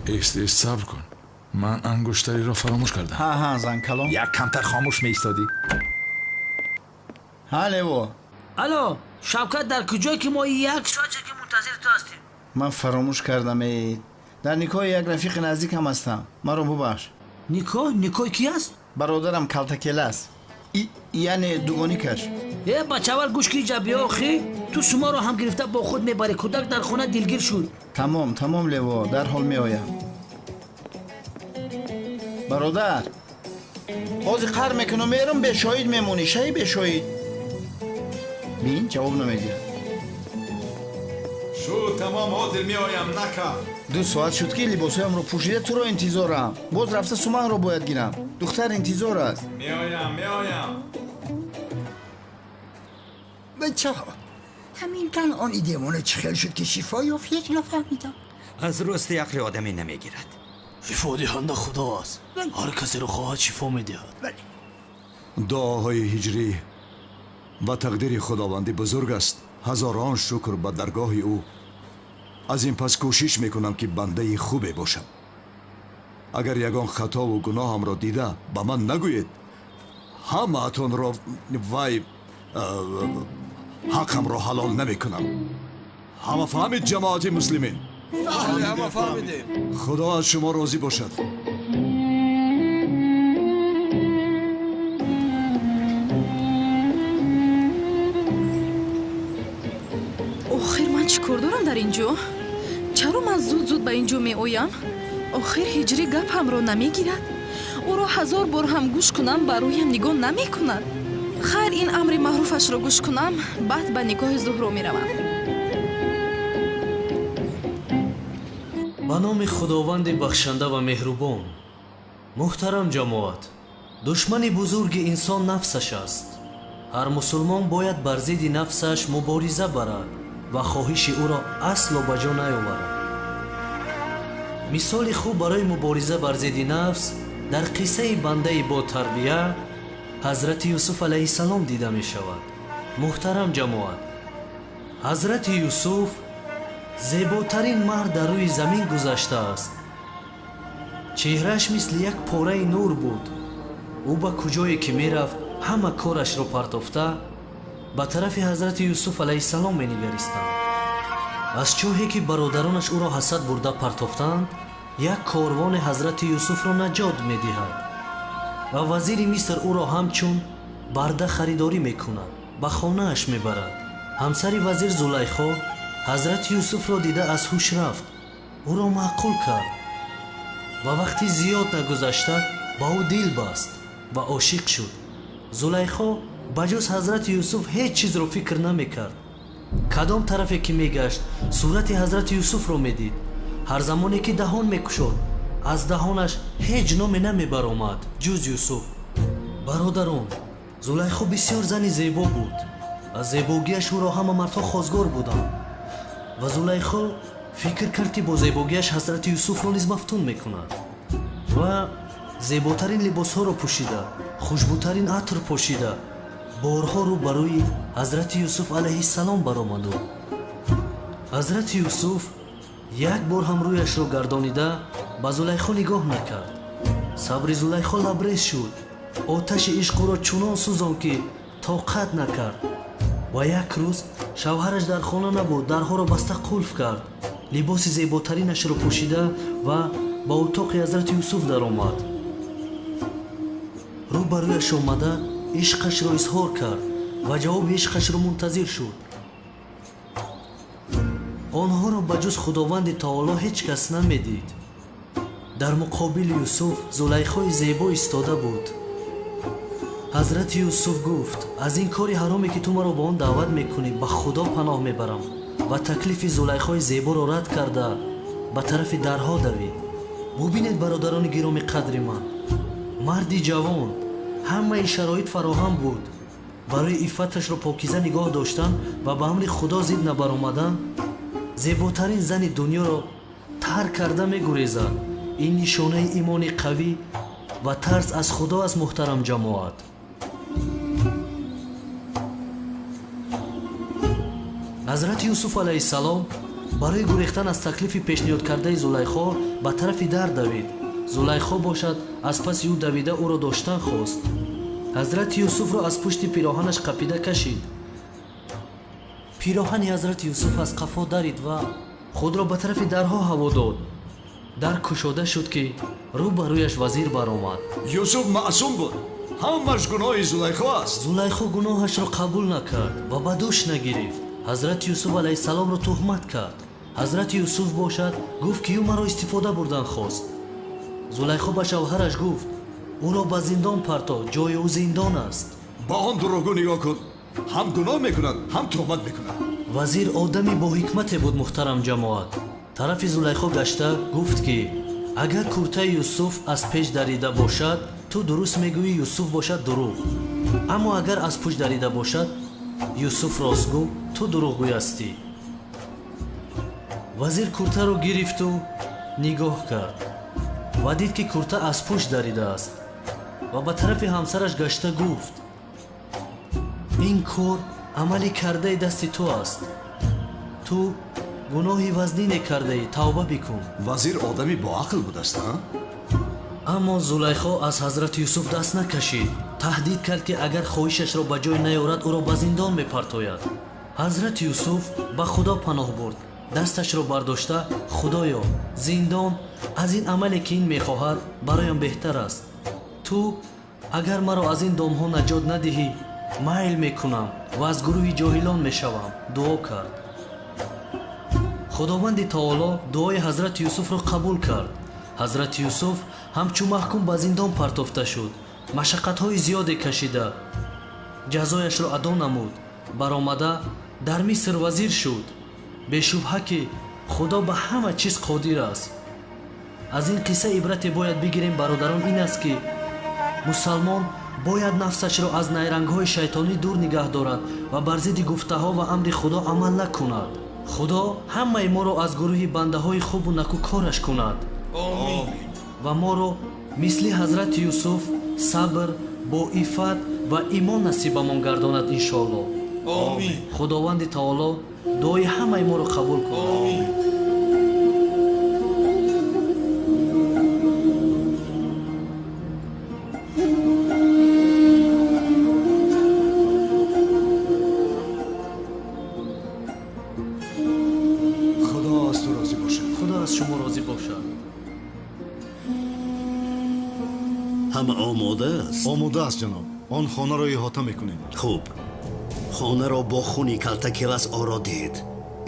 Ист, ист, сабр кун. Ман ангуштариро фаромӯш кардам. Ҳа, ҳа, зан калон. Як камтар хомӯш меистодӣ. Ҳа, Лево. Алло, Шавкат дар куҷое ки мо як соате ки мунтазири ту ҳастем? Ман фаромӯш кардам, эй. Дар никоҳи як рафиқи наздикам ҳастам. Маро бубахш. Никоҳ? Никоҳи ки аст? Бародарам Калтакелас. Яъне дугоникаш. Э, бача, аввал гӯш ки иҷа биё, охи. Ту шуморо ҳам гирифта бо худ мебарӣ. Кӯдак дар хона дилгир шуд. Тамом, тамом, Лево, дарҳол меоям. Бародар, ҳозир қар мекунам, мерам, бешоҳид мемонӣ, шаи бешоҳид. Бин, ҷавоб намедиҳад. Шуд, тамом, ҳозир меоям, накаф. 2 соат шуд ки либосҳоямро пӯшида туро интизорам. Боз рафта суманро бояд гирам. Духтар интизор аст. Меоям, меоям. Бачаҳо, ҳамин Канъони девона чӣ хел шуд ки шифо ёфт, ҳеҷ нафаҳмидам. Аз рости ақли одаме намегирад. Шифодиҳанда худо аст. Ҳар касеро хоҳад шифо медиҳад. Дуоҳои ҳиҷрӣ ва тақдири худованди бузург аст. Ҳазорон шукр ба даргоҳи ӯ. Аз ин пас кӯшиш мекунам ки бандаи хубе бошам. Агар ягон хатову гуноҳамро дида ба ман нагӯед, ҳамаатонро вай ҳаққамро ҳалол намекунам. Ҳама фаҳмид, ҷамоати муслимин? Ҳама фаҳмидем. Худо аз шумо розӣ бошад. Охир ман чӣ кор дорам дар ин ҷо? Чаро ман зуд-зуд ба ин ҷо меоям? Охир ҳиҷрӣ гапамро намегирад. Ӯро 1000 бор ҳам гӯш кунам, ба рӯям нигоҳ намекунад. Хайр, ин амри маъруфашро гӯш кунам, баъд ба никоҳи Зуҳро меравам. Ба номи Худованди бахшанда ва меҳрубон. Муҳтарам ҷамоат, душмани бузурги инсон нафсаш аст. Ҳар мусулмон бояд бар зидди нафсаш мубориза барад ва хоҳиши ӯро асло ба ҷо наёварад. Мисоли хуб барои мубориза бар зидди нафс дар қиссаи бандаи ботарбия ҳазрати Юсуф алайҳиссалом дида мешавад. Муҳтарам ҷамоат, ҳазрати Юсуф зеботарин мард дар рӯи замин гузаштааст. Чеҳрааш мисли як пораи нур буд. Ӯ ба куҷое ки мерафт, ҳама корашро партофта ба тарафи ҳазрати Юсуф алайҳиссалом менигаристанд. Аз чоҳе ки бародаронаш ӯро ҳасад бурда партофтанд, як корвоне ҳазрати Юсуфро наҷот медиҳад ва вазири Миср ӯро ҳамчун барда харидорӣ мекунад, ба хонааш мебарад. Ҳамсари вазир Зулайхо ҳазрати Юсуфро дида аз ҳуш рафт, ӯро маъқул кард ва вақти зиёд нагузашта ба ӯ дил баст ва ошиқ шуд. Зулайхо ба ҷуз ҳазрати Юсуф ҳеҷ чизро фикр намекард. Кадом тарафе ки мегашт, сурати ҳазрати Юсуфро медид. Ҳар замоне ки даҳон мекушод, аз даҳонаш ҳеҷ номе намебаромад ҷуз Юсуф. Бародарон, Зулайхо бисёр зани зебо буд. Аз зебогиаш ӯро ҳама мардҳо хозгор буданд ва Зулайхо фикр кард ки бо зебогиаш ҳазрати Юсуфро низ мафтун мекунад ва зеботарин либосҳоро пӯшида, хушбӯтарин атр пошида, борҳо рӯ ба рӯи ҳазрати Юсуф алайҳиссалом баромаду. Ҳазрати Юсуф як бор ҳам рӯяшро гардонида ба Зулайхо нигоҳ накард. Сабри Зулайхо лабрез шуд. Оташи ишқ ӯро чунон сӯзонд ки тоқат накард. Ва як рӯз шавҳараш дар хона набуд, дарҳоро баста қулф кард, либоси зеботаринашро пӯшида ва ба утоқи ҳазрати Юсуф даромад. Рӯ ба рӯяш омада ишқашро изҳор кард ва ҷавоби ишқашро мунтазир шуд. Онҳоро ба ҷуз Худованди Таоло ҳеҷ кас намедид. Дар муқобили Юсуф Зулайхои зебо истода буд. Ҳазрати Юсуф гуфт: аз ин кори ҳароме ки ту маро ба он даъват мекунӣ ба Худо паноҳ мебарам, ва таклифи Зулайхои зеборо рад карда ба тарафи дарҳо давид. Бубинед, бародарони гироми қадри ман, марди ҷавон, ҳамаи шароит фароҳам буд барои иффаташро покиза нигоҳ доштан ва ба амри Худо зид набаромадан. Зеботарин зани дунёро тарк карда мегурезад. Ин нишонаи имони қавӣ ва тарс аз Худо аст, муҳтарам ҷамоат. Ҳазрати Юсуф алайҳиссалом барои гурехтан аз таклифи пешниҳодкардаи Зулайхо ба тарафи дар давид. Зулайхо бошад аз паси ӯ давида ӯро доштан хост. Ҳазрати Юсуфро аз пушти пироҳанаш қапида кашид. Пироҳани ҳазрати Юсуф аз қафо дарид ва худро ба тарафи дарҳо ҳаво дод. Дар кушода шуд ки рӯ ба рӯяш вазир баромад. Юсуф маъсум буд, ҳамаш гуноҳи Зулайхо аст. Зулайхо гуноҳашро қабул накард ва ба дӯш нагирифт. Ҳазрати Юсуф алайҳиссаломро туҳмат кард. Ҳазрати Юсуф бошад гуфт ки ӯ маро истифода бурдан хост. Зулайхо ба шавҳараш гуфт: ӯро ба зиндон парто, ҷои ӯ зиндон аст. Ба он дурӯғгӯ нигоҳ кун, ҳам гуноҳ мекунад, ҳам туҳмат мекунад. Вазир одами бо ҳикмате буд, муҳтарам ҷамоат. Тарафи Зулайхо гашта гуфт ки агар куртаи Юсуф аз пеш дарида бошад, ту дуруст мегӯӣ, Юсуф бошад дурӯғ. Аммо агар аз пушт дарида бошад, Юсуф ростгӯ, ту дурӯғгӯй ҳастӣ. Вазир куртаро гирифту нигоҳ кард ва дид ки курта аз пушт даридааст ва ба тарафи ҳамсараш гашта гуфт: ин кор амали кардаи дасти ту аст. Ту гуноҳи вазнине кардаӣ, тавба бикун. Вазир одами боақл будаст, а? Аммо Зулайхо аз ҳазрати Юсуф даст накашид. Таҳдид кард ки агар хоҳишашро ба ҷой наёрад, ӯро ба зиндон мепартояд. Ҳазрати Юсуф ба Худо паноҳ бурд. Дасташро бардошта: Худоё, зиндон аз ин амале ки ин мехоҳад бароям беҳтар аст. Ту агар маро аз ин домҳо наҷот надиҳӣ, майл мекунам ва аз гурӯҳи ҷоҳилон мешавам. Дуо кард. Худованди таоло дуои ҳазрати Юсуфро қабул кард. Ҳазрати Юсуф ҳамчун маҳкум ба зиндон партофта шуд. Машаққатҳои зиёде кашида ҷазояшро адо намуд. Баромада дар Миср вазир шуд. Бешубҳа ки Худо ба ҳама чиз қодир аст. Аз ин қисса ибрате бояд бигирем, бародарон, ин аст ки мусалмон бояд нафсашро аз найрангҳои шайтонӣ дур нигаҳ дорад ва бар зидди гуфтаҳо ва амри Худо амал накунад. Худо ҳамаи моро аз гурӯҳи бандаҳои хубу накӯкораш кунад ва моро мисли ҳазрати Юсуф сабр, бо иффат ва имон насибамон гардонад, иншоаллоҳ. Худованди таоло дуои ҳамаи моро қабул кунад. Худо аз ту розӣ бошад. Худо аз шумо розӣ бошад. Ҳама омода аст? Омода аст, ҷаноб. Он хонаро иҳота мекунем. Хуб, хонаро бо хуни калтакелас оро диҳед.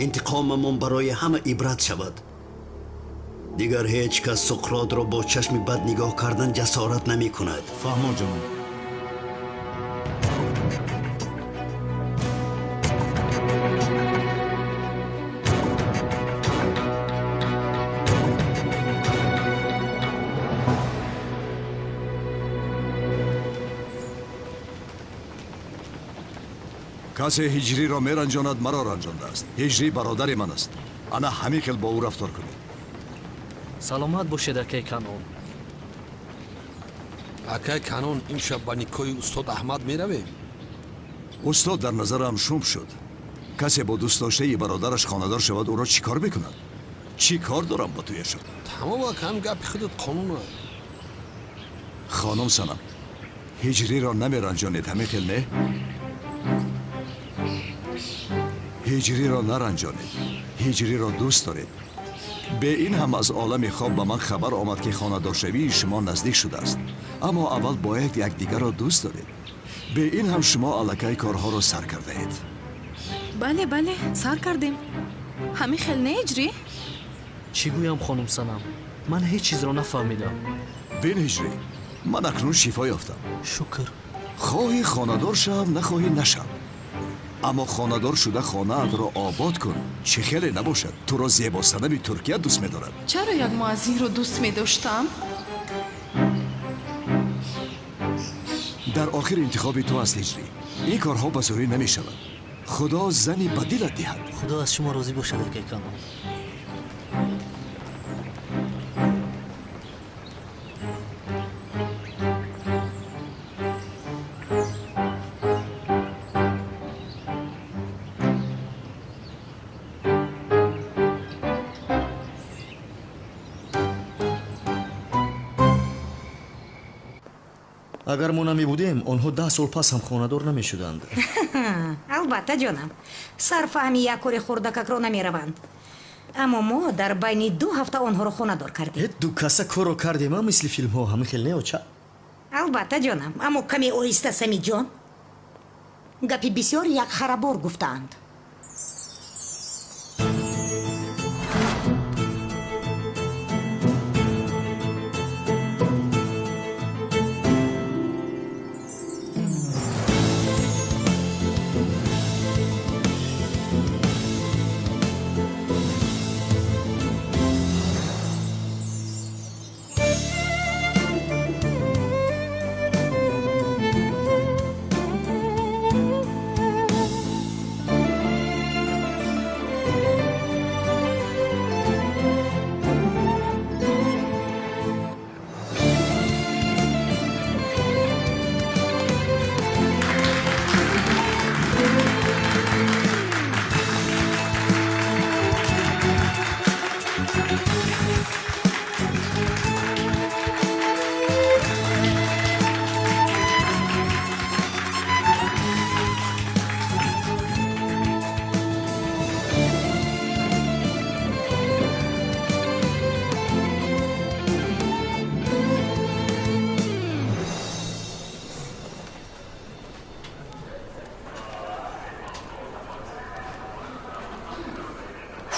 Интиқомамон барои ҳама ибрат шавад. Дигар ҳеҷ кас Суқротро бо чашми бад нигоҳ кардан ҷасорат намекунад. Фаҳмо, ҷаноб. Касе ҳиҷриро меранҷонад, маро ранҷондааст. Ҳиҷрӣ бародари ман аст. Ана ҳамин хел бо ӯ рафтор кунед. Саломат бошед, акай Канон. Акай Канон, имшаб ба никоҳи устод Аҳмад меравем? Устод дар назарам шум шуд. Касе бо дӯстдоштаи бародараш хонадор шавад, ӯро чӣ кор мекунад? Чӣ кор дорам ба туяшон? Тамом, акам, гапи худат қонун. Хонум Санам, ҳиҷриро намеранҷонед, ҳамин хел не? Ҳиҷриро наранҷонед, ҳиҷриро дӯст доред. Бе ин ҳам аз олами хоб ба ман хабар омад ки хонадоршавии шумо наздик шудааст. Аммо аввал бояд якдигарро дӯст доред. Бе ин ҳам шумо аллакай корҳоро сар кардаед. Бале, бале, сар кардем. Ҳамин хел не, Ҳиҷрӣ? Чӣ гӯям, хонум Санам? Ман ҳеҷ чизро нафаҳмидам. Бин, Ҳиҷрӣ, ман акнун шифо ёфтам. Шукр. Хоҳӣ хонадор шав, нахоҳӣ нашав. Аммо хонадор шуда хонаатро обод кун. Чӣ хеле набошад, туро зебосанами Туркия дӯст медорад. Чаро як муаззинро дӯст медоштам? Дар охир интихоби ту аст, Ҳиҷрӣ. Ин корҳо ба зӯрӣ намешавад. Худо зани ба дилат диҳад. Худо аз шумо розӣ бошад, акай Канон. Агар мо намебудем, онҳо 10 сол пас ҳам хонадор намешуданд. Албатта, ҷонам, сарфаҳми як кори хурдакакро намераванд. Аммо мо дар байни 2 ҳафта онҳоро хонадор кардем. Ду каса корро кардем, а мисли филмҳо, ҳамин хел не, оча? Албатта, ҷонам, аммо каме оҳиста, Самидҷон. Гапи бисёр як харабор гуфтаанд.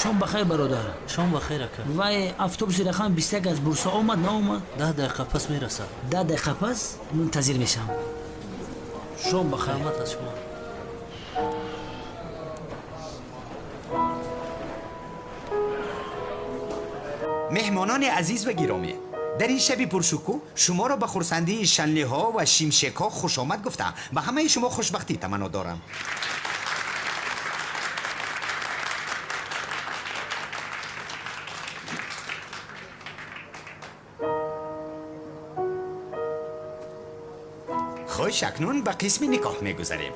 Шом бахайр, бародар. Шом бахайр, ака. Вай автобуси рақами 21 аз Бурса омад, наомад? 10 дақиқа пас мерасад. 10 дақиқа пас мунтазир мешавам. Шом бахайр. Раҳмат аз шумо. Меҳмонони азиз ва гиромӣ, дар ин шаби пуршукӯҳ шуморо ба хурсандии шанлиҳо ва шимшекҳо хушомад гуфтам. Ба ҳамаи шумо хушбахтӣ таманно дорам. Хуш, акнун ба қисми никоҳ мегузарем.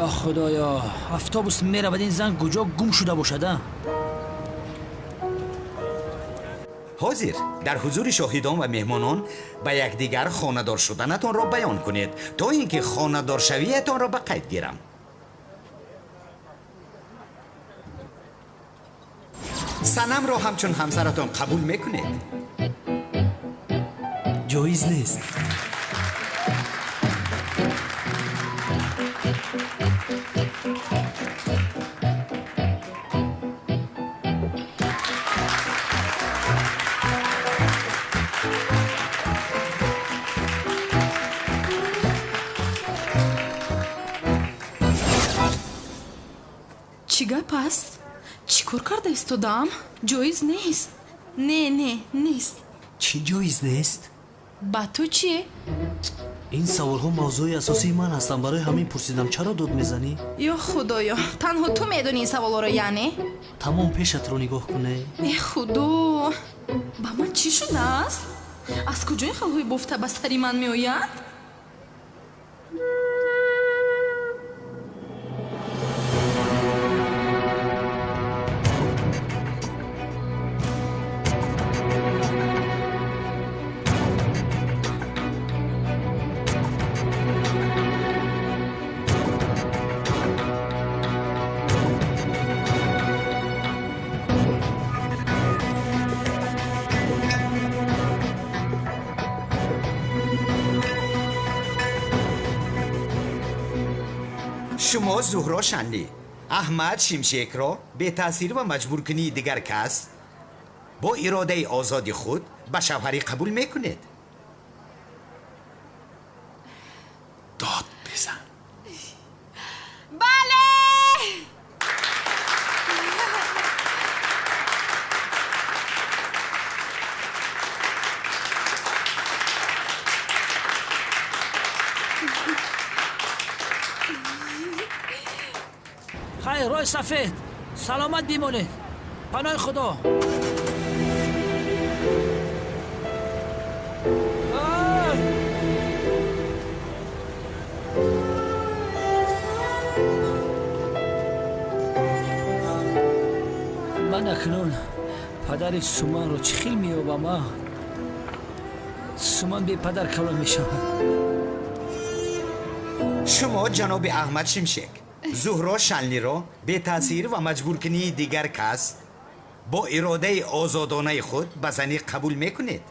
Ё Худоё, автобус меравад, ин зан куҷо гум шуда бошад, а? Ҳозир дар ҳузури шоҳидон ва меҳмонон ба якдигар хонадор шуданатонро баён кунед, то ин ки хонадоршавиятонро ба қайд гирам. Санамро ҳамчун ҳамсаратон қабул мекунед? Ҷоиз нест. Чӣ гап аст? Чӣ кор карда истодаам? Ҷоиз нест. Не, не, нест. Чӣ ҷоиз нест? Ба ту чӣ? Ин саволҳо мавзӯи асосии ман ҳастанд. Барои ҳамин пурсидам, чаро дод мезанӣ? Ё Худоё, танҳо ту медонӣ ин саволҳоро, яъне? Тамом пешатро нигоҳ кунӣ. Э Худо, ба ман чӣ шудааст? Аз куҷо ин халҳои бофта ба сари ман меояд? Шумо Зуҳро Шанлӣ Аҳмад Шимшекро бетаъсир ва маҷбуркунии дигар кас бо иродаи озоди худ ба шавҳарӣ қабул мекунед? Дод бизан. Бале! Хайр, роҳи сафед, саломат бимонед, паноҳи Худо. Ман акнун падари Суманро чӣ хел меёбам? А Суман бепадар калон мешавад. Шумо ҷаноби Аҳмад Шимшек Зуҳро Шанлиро бетаъсир ва маҷбуркунии дигар кас бо иродаи озодонаи худ ба занӣ қабул мекунед?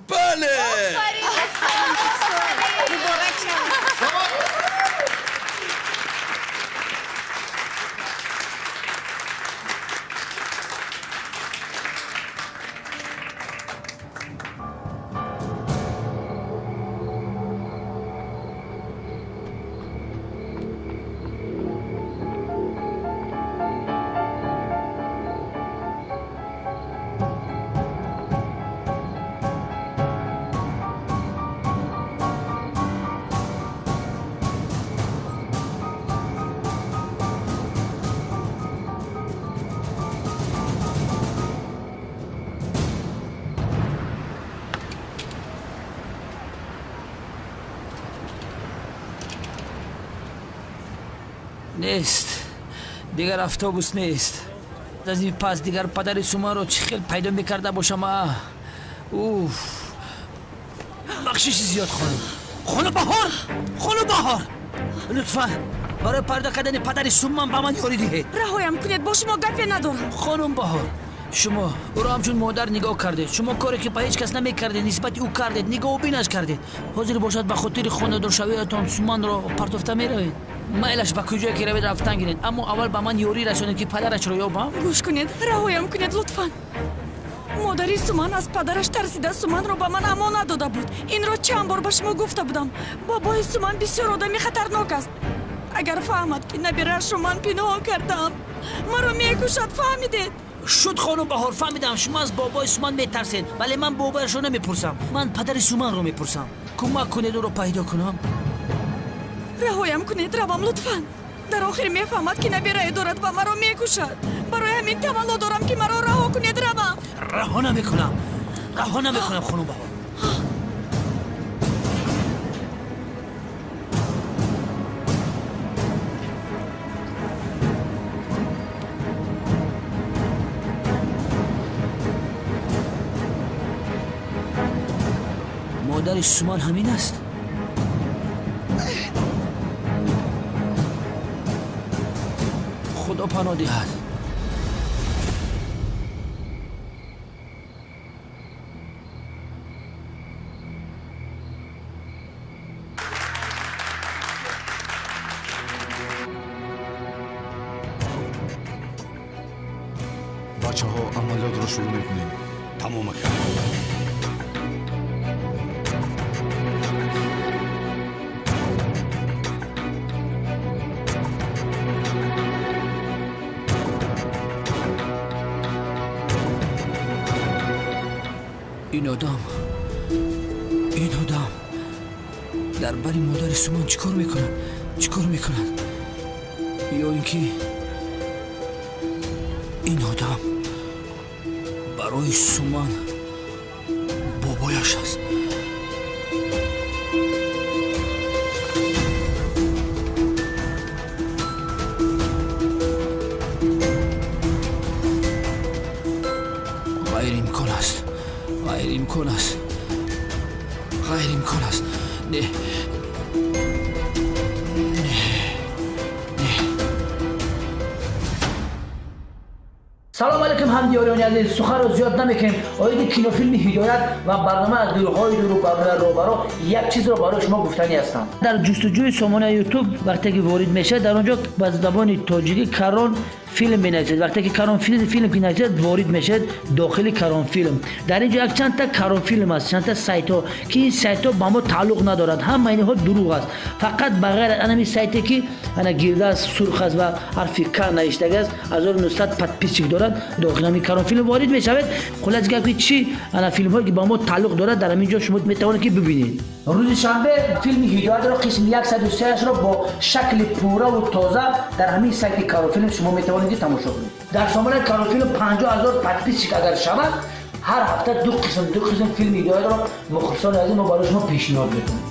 Бале! Нест, дигар автобус нест. Аз ин пас дигар падари Суманро чӣ хел пайдо мекарда бошам? А уф, бахшиши зиёд, хонум. Хонум Баҳор, хонум Баҳор, лутфан барои пайдо кардани падари Суман ба ман ёрӣ диҳед. Раҳоям кунед, бо шумо гапе надорам. Хонум Баҳор, шумо ӯро ҳамчун модар нигоҳ кардед. Шумо коре ки ба ҳеҷ кас намекардед, нисбати ӯ кардед, нигоҳубинаш кардед. Ҳозир бошад ба хотири хонадоршавиятон Суманро партофта меравед. Майлаш ба куҷое ки равед рафтан гиред, аммо аввал ба ман ёрӣ расонед ки падарашро ёбам. Гӯш кунед, раҳоям кунед лутфан. Модари Суман аз падараш тарсида Суманро ба ман амонат дода буд. Инро чанд бор ба шумо гуфта будам. Бобои Суман бисёр одами хатарнок аст. Агар фаҳмад ки набираашро ман пинҳон кардаам, маро мекушад, фаҳмидед? Шуд, хонум Баҳор, фаҳмидам. Шумо аз бобои Суман метарсед, вале ман бобояшро намепурсам. Ман падари Суманро мепурсам. Кӯмак кунед ӯро пайдо кунам. Раҳоям кунед, равам лутфан. Дар охир мефаҳмад ки набирае дорад ва маро мекушад. Барои ҳамин тавалло дорам ки маро раҳо кунед, равам. Раҳо намекунам, раҳо намекунам, хонум Баҳор. Модари Суман ҳамин аст? Худо паноҳ диҳад. Бачаҳо, амалиётро шурӯъ мекунем. Тамом, ака. Ин одам, ин одам дар бари модари Суман чӣ кор мекунад? Чӣ кор мекунад? Ё ин ки ин одам барои Суман бобояш аст. Ғайриимкон аст, ғайриимкон аст, ғайриимкон аст. Не, не, не. Салом алейкум ҳамдиёриёни азиз, суханро зиёд намекунем. Оиди кинофилми Ҳидоят ва барнома аз дурҳои дуру барнома робаро як чизро барои шумо гуфтанӣ ҳастам. Дар ҷустуҷӯи сомонаи Ютуб вақте ки ворид мешавед, дар он ҷо ба забони тоҷикӣ Карон филм менависед. Вақте ки Карон филм ки нависед, ворид мешавед дохили Карон филм. Дар ин ҷо як чандта Карон филм аст, чандта сайтҳо, ки ин сайтҳо ба мо тааллуқ надорад. Ҳама инҳо дурӯғ аст. Фақат ба ғайр аз ҳамин сайте ки ана гирда аст, сурх аст ва ҳарфи К навиштагӣ аст, 1900 подписчик дорад, дохили ҳамин Карон филм ворид мешавед. Хуллас гап ки чӣ ана филмҳое ки ба мо тааллуқ дорад, дар ҳамин ҷо шумо метавонед ки бибинед. Рӯзи шанбе филми Ҳидоятро қисми 103-ашро бо шакли пурраву тоза дар ҳамин сайти Карон филм шумо метавонед ки тамошо кунед. Дар сомонаи Карон филм 50 000 подписчик агар шавад, ҳар ҳафта ду қисм филми Ҳидоятро мухлисони азиз мо барои шумо пешниҳод мекунем.